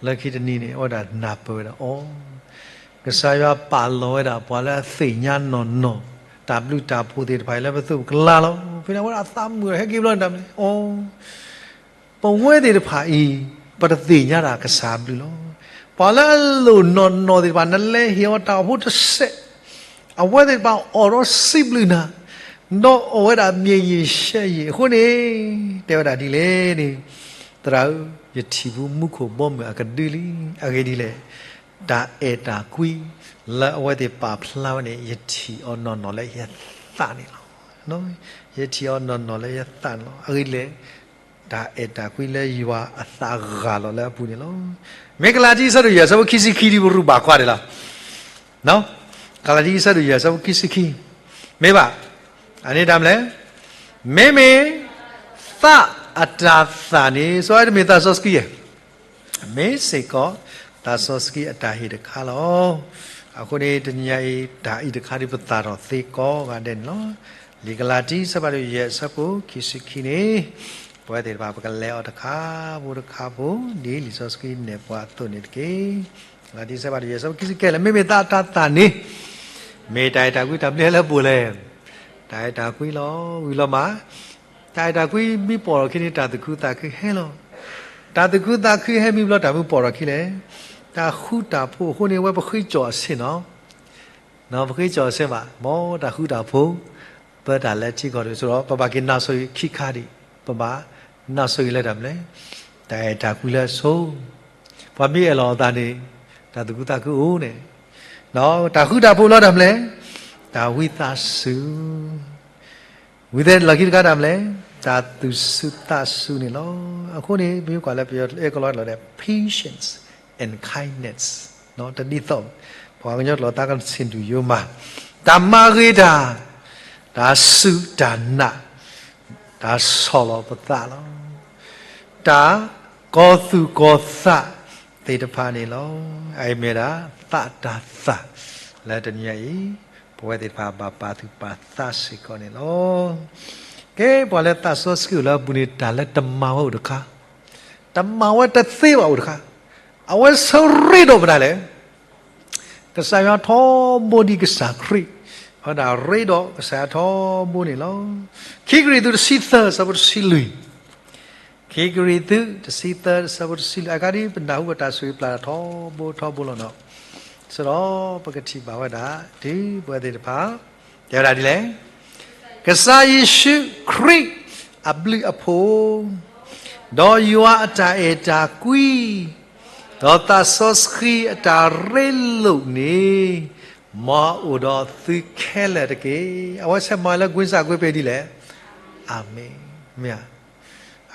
လၢခံတနံၤန့ၣ် အဝဲဒၣ်နၢ်ပၢၢ်ဝဲဒၣ်အီၤ ကစၢ်ယွၤပာ်လီၤဝဲဒၣ်ပှၤလၢအသ့ၣ်ညါနီၢ်နီၢ် တၢ်ဘျုးတၢ်ဖှိၣ်သ့ၣ်တဖၣ်အံၤလၢပသူၣ်ပကျါလီၤ. ဖဲန့ၣ်အဝဲဒၣ်သးမုာ်ဟဲက့ၤဘျီန့ၣ်တၢ်မနုၤလဲၣ်, အိ, ပဝဲသ့ၣ်တဖၣ်အံၤ ပတသ့ၣ်ညါတၢ်ကစၢ်အဘျုးလီၤ. ပှၤလၢအလိၣ်နီၢ်နီၢ်သ့ၣ်တဖၣ် နလဲၤဟ့ၣ်အီၤတၢ်အိၣ်ဖှိၣ်တစဲး, အဝဲသ့ၣ်တဖၣ်အိၣ်ဒီးစံးဘျုးနၤ, ဒီးအိၣ်ဝဲဒၣ်မံယံာ်ရှဲယံာ်အဃိန့ၣ်, တဲဝဲဒၣ်ဒ်လဲၣ်န့ၣ်, သရၣ်ဧၢ, ယထံၣ်ပူၤမူခိၣ်ဘီမုၢ်အကဒုလံ. အဂ့ၢ်ဒ်လဲၣ်, တၢ်အဲၣ်တၢ်ကွံ လၢအဝဲသ့ၣ်ပာ်ဖျါဝဲန့ၣ် ယထံၣ်အီၤနီၢ်နီၢ်လၢယသးန့ၣ်လီၤ. ယထံၣ်အီၤနီၢ်နီၢ်လၢယသးန့ၣ်လီၤ. အဂ့ၢ်ဒ်လဲၣ်, တၢ်အဲၣ်တၢ်ကွံလၢယွၤအသးဂၢ်လီၤလၢအပူၤန့ၣ်လီၤ. မ့ၢ်ကလၤတံ အဆၢဒိၣ်ယဲၢ် အဆၢဖိခံဆံခံ ဒ်ပရူၢ်ဘၣ်ကွၢ်န့ၣ်လီၤ. ကလၤတံ အဆၢဒိၣ်ယဲၢ် အဆၢဖိခံဆံခံ, မ့ၢ်ဘၣ်, အန့ၣ်တၢ်မနုၤလဲၣ်, မ့မ့ၢ် သးအတၤသၣ်န့ၣ် ဆိတမ့ၢ်သးစီဆှံဧါ, မ့ၢ်စ့ၢ်ကီး သးစီဆှံအတၢ်ဟ့ၣ်တခါလီၤ. အဃိန့ၣ် တနံၤညါအံၤ တၢ်အံၤတခါဒ်ပသၣ်ထီၣ်သ့ကိးဂၤဒဲးန့ၣ်လီၤ. လံာ်ကလၤတံ အဆၢဒိၣ်ယဲၢ် အဆၢဖိခံဆံခံန့ၣ်, ပဝဲသ့ၣ်တဖၣ် ပကလဲၤအီၤတခါဖိတခါဖိ ဒ်လံာ်စီဆှံနဲၣ်ပှၤအသိးန့ၣ်တက့ၢ်. ကလၤတံ အဆၢဒိၣ်ယဲၢ် အဆၢဖိခံဆံခံ လၢ မ့မ့ၢ်သးအတၤသၣ်န့ၣ် မ့ၢ်တၢ်အဲၣ်တၢ်ကွံတၢ်ဘျုးလၢပှဲၤလဲၣ်. တၢ်အဲၣ်တၢ်ကွံလီၤ. ဝံၤလီၤမး, တၢ်အဲၣ်တၢ်ကွံမ့ၢ်ပိာ်ထီၣ်ခံန့ၣ် တၢ်သူၣ်ခုသးခုဟဲလီၤ. တၢ်သူၣ်ခုသးခုဟဲမ့ၢ်ဘျီ တၢ်မ့ၢ်ပိာ်ထီၣ်ခံလဲၣ်. တၢ်ဃူတၢ်ဖိးအဃိန့ၣ် အဝဲပဃ့ကၠီၣ်အဆ့ၣ်နီၤ, ပဃ့ကၠီၣ်အဆ့ၣ်ဘၣ်, မ်တၢ်ဃူတၢ်ဖိး ပတၢ်လဲၤထံကီၢ်ဒ်သိးဒီး ပဘၣ်က့ၤနၢ်စိၤဂ့ၤခံခါဒံး, ပဘၣ်နၢ်စိၤဂ့ၤလၢတၢ်မနုၤလဲၣ်, တၢ်အဲၣ်တၢ်ကွံလၢအဆိ, ပှၤမ့ၢ်အဲၣ်လီၤအသးန့ၣ် တၢ်သူၣ်ခုသးခုအိၣ်န့ၣ်, တၢ်ဃူတၢ်ဖိးလီၤတၢ်မနုၤလဲၣ်, တၢ်ဝံသးစူၤ ဝံၤသဲးလီၢ်ခံတခါတၢ်မနုၤလဲၣ်, တၢ်သူၣ်စူၤသးစူၤန့ၣ်လီၤ. အဃိန့ၣ် ပမ့ၢ်ကွၢ်လၢပယီၤအဲၣ်ကလီလီၤဒီး patience and kindness, တဒ်သိး ပှၤကညီကျိာ်သးကဆ့ၣ်ဒူၣ်ယိမး, တၢ်မၤဂ့ၤတၢ်, တၢ်စူၢ်တၢ်နာ်, တၢ်ဆီၣ်လီၤပသးလီၤ. တၢ်ကီၤသူၣ်ကီၤသးသ့ၣ်တဖၣ်န့ၣ်လီၤ. အအံၤမ့ၢ်ဒၣ် သးတၤသၣ် လၢတနံၤညါအံၤ ပဝဲသ့ၣ်တဖၣ်ဘၣ်ပာ်သူၣ်ပာ်သးစ့ၢ်ကီးန့ၣ်လီၤ. ကဲ ပှၤလၢသးစီဆှံအိၣ်လၢအပူၤန့ၣ် တၢ်လၢတမၤဝဲအိၣ်တခါ, တမၤဝဲတသ့ဘၣ်အိၣ်တခါ, အဝဲဆၢရ့ဒီးမတၤလဲၣ်. ကစၢ်ယွၤထီဘိဒ်ကစၢ်ခရံာ်, အဝဲဒၣ်ရ့ဒီးကစၢ်ယွၤထီဘိန့ၣ်လီၤ. ခံကရံၣ်သူးတဆံသၢ အဆၢဖိတဆံလွံၢ်, ခံကရံၣ်သူး တဆံသၢ အဆၢဖိတဆံလွံၢ်, အဂၤဒ်ပနၢ်ဟူပတၢ်ဆိၣ်ဂ့ၤပျၢ်ထီဘိထီဘိလီၤနီၤ. ဆိဒီးပကထံၣ်ဘၣ်ဝဲဒၣ် တုၤပဝဲသ့ၣ်တဖၣ် တဲဝဲဒၣ်ဒ်လဲၣ်, ကစၢ်ယ့ၣ်ၡူးခရံာ်အဘျုးအဖှိၣ်, ဒီးယွၤအတၢ်အဲၣ်တၢ်ကွံ, ဒီးသးစီဆှံအတၢ်ရ့လိာ်န့ၣ်, မ်အအိၣ်ဒီးသုခဲလၢာ်တက့ၢ်. အဝဲဆဲးမၤလၢကွ့စၢ်ကွ့ပဲာ်ဒ်လဲၣ်. အၤမ့ၣ်. မ့ၢ်ဧါ.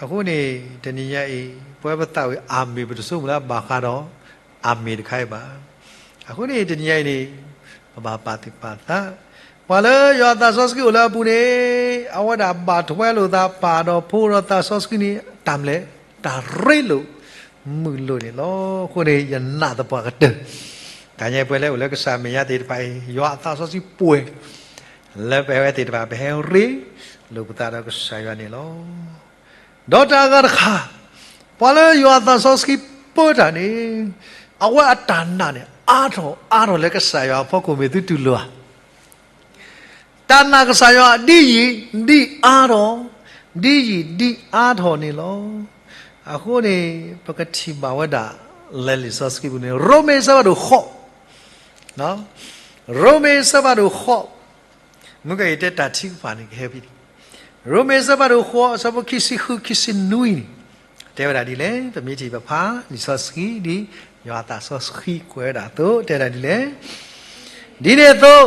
အဃိန့ၣ် တနံၤညါအံၤ ပဝဲပသးဝံၤအၤမ့ၣ် ပတဆိကမိၣ်လၢအဘၣ်ဃးဒီး အၤမ့ၣ်တခါအံၤဘၣ်. အဃိန့ၣ် တနံၤညါအံၤန့ၣ် ပဘၣ်ပာ်သူၣ်ပာ်သး, ပှၤလၢယွၤအသးစီဆှံအိၣ်လၢအပူၤန့ၣ် အဝဲဒၣ်ဘၣ်ထွဲလိာ်သး ပၢ်ဒီးဖိဒီးသးစီဆှံန့ၣ် တၢ်မနုၤလဲၣ်, တၢ်ရ့လိာ်မုာ်လိာ်န့ၣ်လီၤ. အဃိန့ၣ် ယနာ်သပှၢ်ကတၢၢ် တၢ်ညါပှဲၤလၢအိၣ်လၢကစၢ်မဲာ်ညါသ့ၣ်တဖၣ်အံၤ ယွၤအသးစီဆှံပှဲၤ လၢပဝဲသ့ၣ်တဖၣ် ပဟဲရ့လိာ်ပသးဒီးကစၢ်ယွၤန့ၣ်လီၤ. ဒီးတၢ်အဂၤတခါ, ပှၤလၢယွၤအသးစီဆှံပၢတၢ်န့ၣ် အဝဲအတၢ်နာ်န့ၣ် အါထီၣ်အါထီၣ်လၢကစၢ်ယွၤအဖီခိၣ် မ့ၢ်သုတူၢ်လိာ်ဧါ. တၢ်နာ်ကစၢ်ယွၤဒ်ယံာ်ဒ်အါထီၣ်, ဒ်ယံာ်ဒ်အါထီၣ်န့ၣ်လီၤ. အဃိန့ၣ် ပကထံၣ်ဘၣ်ဝဲဒၣ် လၢလံာ်စီဆှံပူၤန့ၣ် ရိမ့ၤအဆၢဖးဒိၣ်ဃိး, ရိမ့ၤအဆၢဖးဒိၣ်ဃိး, မ့ၢ်ကယတဲတၢ်ထုကဖၣ်န့ၣ် ကဟဲဖဲန့ၣ်, ရိမ့ၤအဆၢဖးဒိၣ်ဃိး အဆၢဖိခံဆံဃု ခံဆံနွံန့ၣ် တဲဝဲဒၣ်ဒ်လဲၣ်, ပမ့ၢ်ထံၣ်ပဖးလံာ်စီဆှံဒ် ယွၤအသးစီဆှံကွဲးဝဲဒၣ်အသိး တဲဒၣ်ဒ်လဲၣ်. ဒ်န့ၣ်အသိး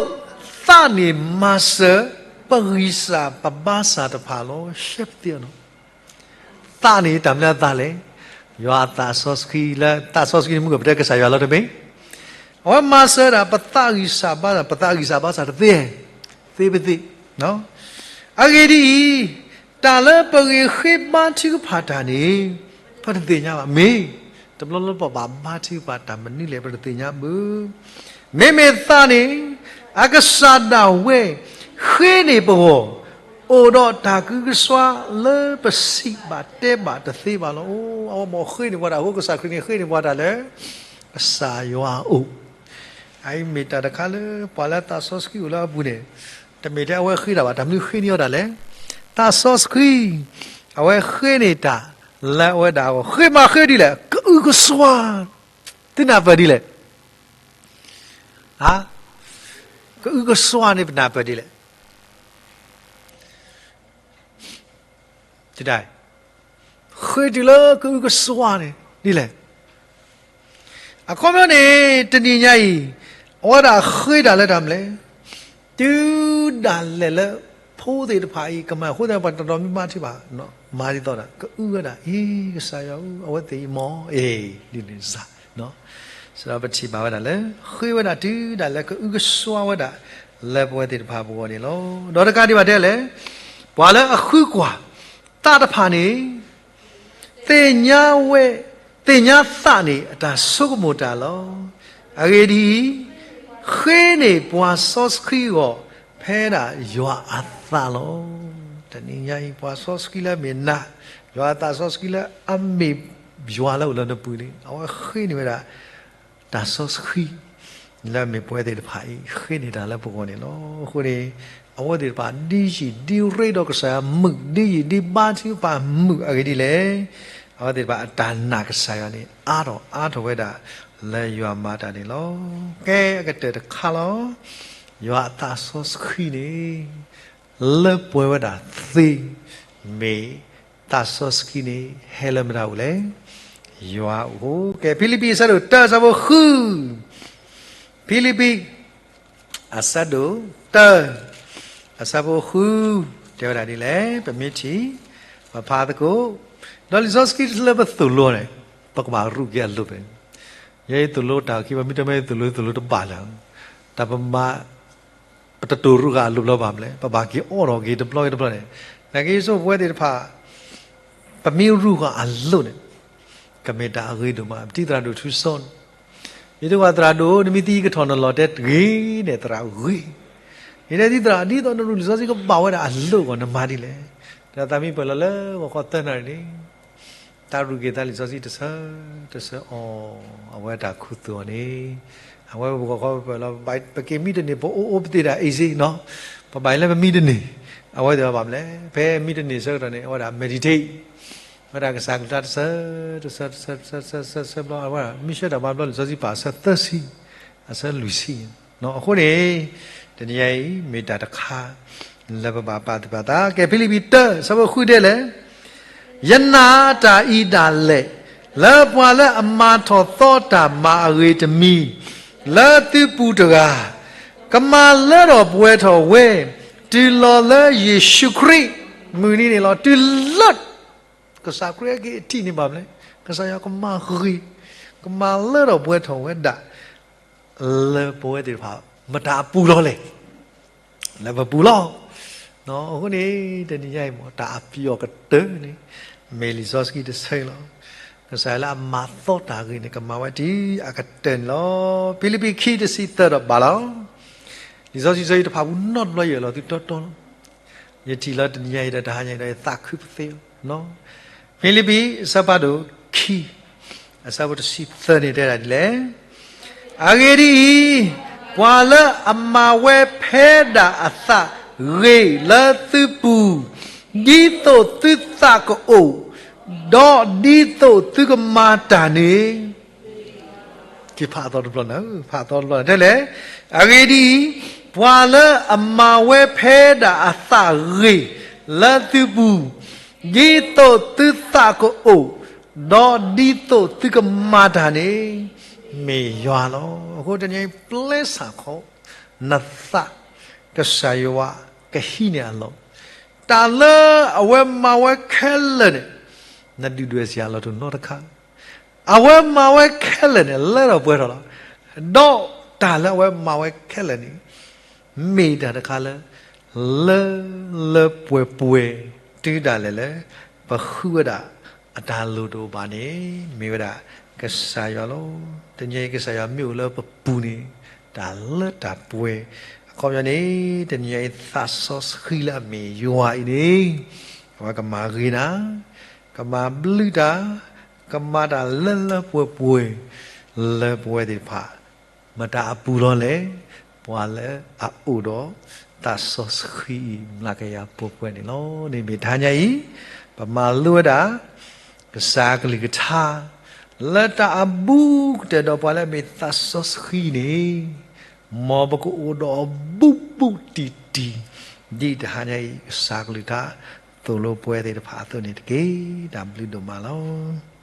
သးန့ၣ်မၤစၢၤ ပဂံၢ်စၢ်ပဘါစၢ်တဖၣ်လီၤ. ရှဲပသ့အီၤနီၤ. သးန့ၣ်တၢ်မနုၤအသးလဲၣ်. ယွၤအသးစီဆှံလၢ သးစီဆှံန့ၣ်မ့ၢ်ကပတဲကစၢ်ယွၤလီၤတမ့ၢ်. အဝဲမၤစၢၤဒၣ်ပသးဂံၢ်စၢ်ဘါစၢ်, ပသးဂံၢ်စၢ်ဘါစၢ်တသ့, သ့ပသ့. အဂ့ၢ်ဒ်အံၤ, တၢ်လၢပဂ့ၤဃ့ဘါထုကဖၣ်တၢ်န့ၣ် ပတသ့ၣ်ညါဘၣ်. မ့ၢ်တဘျီလၢပဘၣ်ဘါထုကဖၣ်တၢ်မနုၤလဲၣ် ပတသ့ၣ်ညါဘၣ်. မ့မ့ၢ်သးန့ၣ် အကစၢ်ဒၣ်ဝဲ ဃ့န့ၢ်ပဂီၢ် အိၣ်ဒီးတၢ်ကအုကစွါလၢပစံးဘၣ်တဲဘၣ်တသ့ဘၣ်လီၤ. အဝဲမ့ၢ်ဃ့န့ၢ်ပှၤတၢ်အဃိ ကစၢ်ခရံာ်န့ၣ်ဃ့န့ၢ်ပှၤတၢ်လၢ ကစၢ်ယွၤအအိၣ်. အအံၤမ့ၢ်တၢ်တခါလၢပှၤလၢသးစီဆှံအိၣ်လၢအပူၤန့ၣ် တမ့ၢ်ထဲအဝဲဃ့တၢ်ဘၣ်. တၢ်မနုၤဃ့န့ၢ်အီၤတၢ်လဲၣ်. သးစီဆှံ အဝဲဃ့န့ၢ်တၢ်လၢအဝဲဒၣ်အဂီၢ် ဃ့မၤဃ့ဒ်လဲၣ်, ကအုကစွါ. သုနၢ်ပၢၢ်ဒ်လဲၣ်. ကအုကစွါန့ၣ် ပနၢ်ပၢၢ်ဒ်လဲၣ်. ဃ့တုၤလၢကအုကစွါန့ၣ်ဒ်လဲၣ်. အခီပညီန့ၣ် တနံၤညါအံၤ အဝဲဒၣ်ဃ့တၢ်လၢတၢ်မနုၤလဲၣ်. တုၤဒၣ်လဲာ်လၢ ဖိသ့ၣ်တဖၣ်အံၤ ကမၤအဃိသတး ပှၤတနီၤမ့ၢ်ဘါထုကဖၣ် မၤဒ်သိးဒၣ် ကအုဝဲဒၣ် အ့ ကစၢ်ယွၤဧၢ အဝဲသ့ၣ်အံၤမ့ၢ် အ့ ဒ်န့ၣ်စ့ၢ် စဒီးပထံၣ်ဘၣ်ဝဲဒၣ်လၢ ဃ့ဝဲဒၣ်တုၤဒၣ်လဲာ် ကအုကစွါဝဲဒၣ် လၢပဝဲသ့ၣ်တဖၣ်ပဂီၢ်န့ၣ်လီၤ. ဒီးတကးဒံးဘၣ်တဲလဲၣ်, ပှၤလၢအဃုကွၢ် သးတဖၣ်န့ၣ် သ့ၣ်ညါဝဲ, သ့ၣ်ညါသးန့ၣ် အတၢ်ဆိကမိၣ်တၢ်လီၤ. အဂ့ၢ်ဒ်အံၤ, ဃ့န့ၢ်ပှၤစီဆှံအဂီၢ် ဖဲဒၣ်ယွၤအသးလီၤ. တနံၤညါအံၤ ပှၤစီဆှံလၢအမ့ၢ်နၤ, ယွၤအသးစီဆှံလၢအမ့ၢ်ယွၤလၢအိၣ်လၢနပူၤန့ၣ် အဝဲဃ့န့ၢ်ဝဲဒၣ် တၢ်စီဆှံ လၢအမ့ၢ်ပဝဲသ့ၣ်တဖၣ်အံၤ ဃ့န့ၢ်တၢ်လၢပဂီၢ်န့ၣ်လီၤ. အဃိန့ၣ် အဝဲသ့ၣ်တဖၣ် ဒ်ယံာ်ဒ်ရ့ဒီးကစၢ်ယွၤမုာ်, ဒ်ယံာ်ဒ်ဘါထုကဖၣ်မုာ်အဂ့ၢ်ဒ်လဲၣ်, အဝဲသ့ၣ်တဖၣ်အတၢ်နာ်ကစၢ်ယွၤန့ၣ် အါထီၣ်အါထီၣ်ဝဲဒၣ် လၢယွၤမၤတၢ်န့ၣ်လီၤ. ကဲ အကတၢၢ်တခါလီၤ. ယွၤအသးစီဆှံန့ၣ် လၢပှဲၤဝဲဒၣ်သ့, မ့ၢ်သးစီဆှံန့ၣ် ဟဲလၢမတၤအိၣ်လဲၣ်. ယွၤအအိၣ်. ကဲ ဖံလံးပံး အဆၢဒိၣ်တၢ အဆၢဖိဃု, ဖံလံးပံး အဆၢဒိၣ်တၢ အဆၢဖိဃု တဲဝဲဒၣ်ဒ်လဲၣ်, ပမ့ၢ်ထံၣ် ပဖးသကိး, ဒီးလံာ်စီဆှံလၢပသိၣ်လိန့ၣ် ပကဘၣ်ရူးက့ၤအလိၤဖဲ ယဲအံၤသိၣ်လိတၢ်ခံ ပမ့ၢ်တမ့ၢ်သိၣ်လိ သိၣ်လိတဘၣ်လၢၤ, တၢ်ပမၤ ပတတိၢ်ရူးဃာ်အလိၤဘျီဘၣ်မလဲၣ်, ပဘၣ်က့ၤအိးထီၣ်က့ၤတဘျီက့ၤတဘျီန့ၣ်, နာ်က့ ယဆိကမိၣ်ပဝဲသ့ၣ်တဖၣ် ပမ့ၢ်ရူးဃာ်အလိၤန့ၣ် ကမ့ၢ်တၢ်အဂ့ၤဒိၣ်မး, ပတံၤသရၣ်ဒိၣ်ထူစီန့ၣ်, ယတဝၢ်သရၣ်ဒိၣ် နမ့ၢ်သံကထီၣ်နလီၢ်တဲဂ့ၤန့ၣ် သရၣ်ဂ့ၤ, ယတဲတံၤသရၣ် ဒ်သိးနရူးလံာ်စီဆှံကဘၣ်ဝဲဒၣ်အလိၤအဂီၢ် နမၤဒ်လဲၣ်, ဒီးသးမံပၢၢ်လီၤလၢဂီၤခီသၢနၣ်ရံၣ်န့ၣ် တၢ်ရူးက့ၤသးလံာ်စီဆှံတဆၢ တဆၢအီၤ, အဝဲတၢ်ခူသူၣ်အီၤန့ၣ်, အဝဲပဂီၢ်ခီပပၢၢ်လီၤ, ပက့ၤမံတန့ၢ် ပအိၣ်အိၣ်ပသ့ၣ်ဒၣ်အ့ၣ်စ့နီၤ, ပဘၣ်အံၤလၢပမံတန့ၢ်, အဝဲသ့ၣ်ဘၣ်မလဲၣ်, ဖဲမံတန့ၢ်ဆၢကတီၢ်န့ၣ် အဝဲဒၣ် meditate ဝဲဒၣ်ကစၢ်ကလုၢ်ကထါတဆၢ တဆၢ တဆၢ တဆၢ တဆၢ တဆၢဘျီ အဝဲဒၣ် မံဆၢတၢ်ဘါဘျီ လံာ်စီဆှံပာ်အဆၢသၢဆံ, အဆၢလွံၢ်ဆံ, အဃိန့ၣ် တနံၤအံၤ မ့ၢ်တၢ်တခါ လၢပဘၣ်ပာ်သူၣ်ပာ်သး, ကဲ ဖံလံးပံးတၢ အဆၢဖိဃုတဲလဲၣ်, ယနာ်တၢ်အံၤဒၣ်လဲာ်, လၢပှၤလၢအမၤထီၣ်သီတၢ်မၤအဂ့ၤတမံၤ လၢသုပူၤတဂၤ, ကမၤလၢထီၣ်ပှဲၤထီၣ်ဝဲ တုၤလီၤလၢယ့ၣ်ၡူးခရံာ်မုၢ်နံၤန့ၣ်လီၤ. တုၤလၢ ကစၢ်ခရံာ်အက့ၤအထံးန့ၣ်ဘၣ်မလဲၣ်, ကစၢ်ယွၤကမၤဂ့ၤ, ကမၤလၢထီၣ်ပှဲၤထီၣ်ဝဲဒၣ် လၢပဝဲသ့ၣ်တဖၣ် မတၤအပူၤလီၤလဲၣ်, လၢပပူၤလီၤ. အဃိန့ၣ် တနံၤညါအံၤမ့ၢ် တၢ်အပျီၢ်ကတၢၢ်န့ၣ် မ့ၢ်လံာ်စီဆှံတဆၢအံၤလီၤ. ကစၢ်ယွၤလၢအမၤသီတၢ်ဂ့ၤန့ၣ် ကမၤဝဲတုၤအကတၢၢ်န့ၣ်လီၤ. ဖံလံးပံးခံတဆံသၢဒီးဘၣ်လီၤ. လံာ်စီဆှံတဆၢအံၤတဖၣ်ပူၤနီတဘျီယဲၢ်လီၤသုတီတီလီၤ. ယထံၣ်လီၤတနံၤညါအံၤဒီးတဟါညါအံၤဒီး ယသးခုပသ့လီၤ. ဖံလံးပံး အဆၢဖးဒိၣ်ခံ အဆၢဖိတဆံသၢန့ၣ်တဲဒၣ်ဒ်လဲၣ်. အဂ့ၢ်ဒ်အံၤ, ပှၤလၢအမၤဝဲဖဲဒၣ်အသးဂ့ၤလၢသုပူၤ, ဒ်သိးသုသးကအိၣ်, ဒီးဒ်သိးသုကမၤတၢ်န့ၣ် ကဖးသီတဘျီန့ၣ်, ဖးသီတဘျီန့ၣ် တဲလဲၣ်. အဂ့ၢ်ဒ်အံၤ, ပှၤလၢအမၤဝဲဖဲဒၣ်အသးဂ့ၤ လၢသုပူၤ, ဒ်သိးသုသးကအိၣ်, ဒီးဒ်သိးသုကမၤတၢ်န့ၣ် မ့ၢ်ယွၤလီၤ. အဃိတနံၤအံၤ ပျဲစးခီ နသး ကစၢ်ယွၤကဟံးန့ၢ်အလီၢ်, တၢ်လၢအဝဲမၤဝဲခဲလၢာ်န့ၣ် နဒုၣ်ဒွဲၣ်စံးအလီၢ်တအိၣ်နီတခါ, အဝဲမၤဝဲခဲလၢာ်န့ၣ် လၢထီၣ်ပှဲၤထီၣ်လီၤ. ဒီးတၢ်လၢအဝဲမၤဝဲခဲလၢာ်န့ၣ် မ့ၢ်တၢ်တခါလၢ လၢလၢပှဲၤပှဲၤ တုၤဒၣ်လဲာ်လၢ ပဃုဝဲဒၣ်အတၢ်လိၣ်တအိၣ်ဘၣ်န့ၣ် မ့ၢ်ဝဲဒၣ်ကစၢ်ယွၤလီၤ. တနံၤအံၤကစၢ်ယွၤမ့ၢ်အိၣ်လၢပပူၤန့ၣ် တၢ်လၢတၢ်ပှဲၤ, အခီပညီန့ၣ် တနံၤအံၤသးစီဆှံလၢအမ့ၢ်ယွၤအံၤန့ၣ် အဝဲကမၤဂ့ၤနၤ, ကမၤဘျုးတၢ်, ကမၤတၢ်လၢလၢပှဲၤပှဲၤ လၢပဝဲသ့ၣ်တဖၣ် မတၤအပူၤလီၤလဲၣ်, ပှၤလၢအအိၣ်ဒီးသးစီဆှံအံၤ မျးကယၤပှဲၤပှဲၤန့ၣ်လီၤ. န့ၣ်မ့ၢ်တဟါညါအံၤ ပမၤလိဝဲဒၣ် ကစၢ်ကလုၢ်ကထါ လၢတၢ်အဘူးကတၢၢ်ဒီးပှၤလၢအမ့ၢ်သးစီဆှံန့ၣ် မ်ပကအိၣ်ဒီးအဘူးဘူးတံၢ်တံၢ် ဒ်တဟါညါအံၤ ကစၢ်ကလုၢ်ကထါသိၣ်လိပဝဲသ့ၣ်တဖၣ်အသိးန့ၣ်တက့ၢ်. တၢ်ဘျုးဒိၣ်မးလီၤ.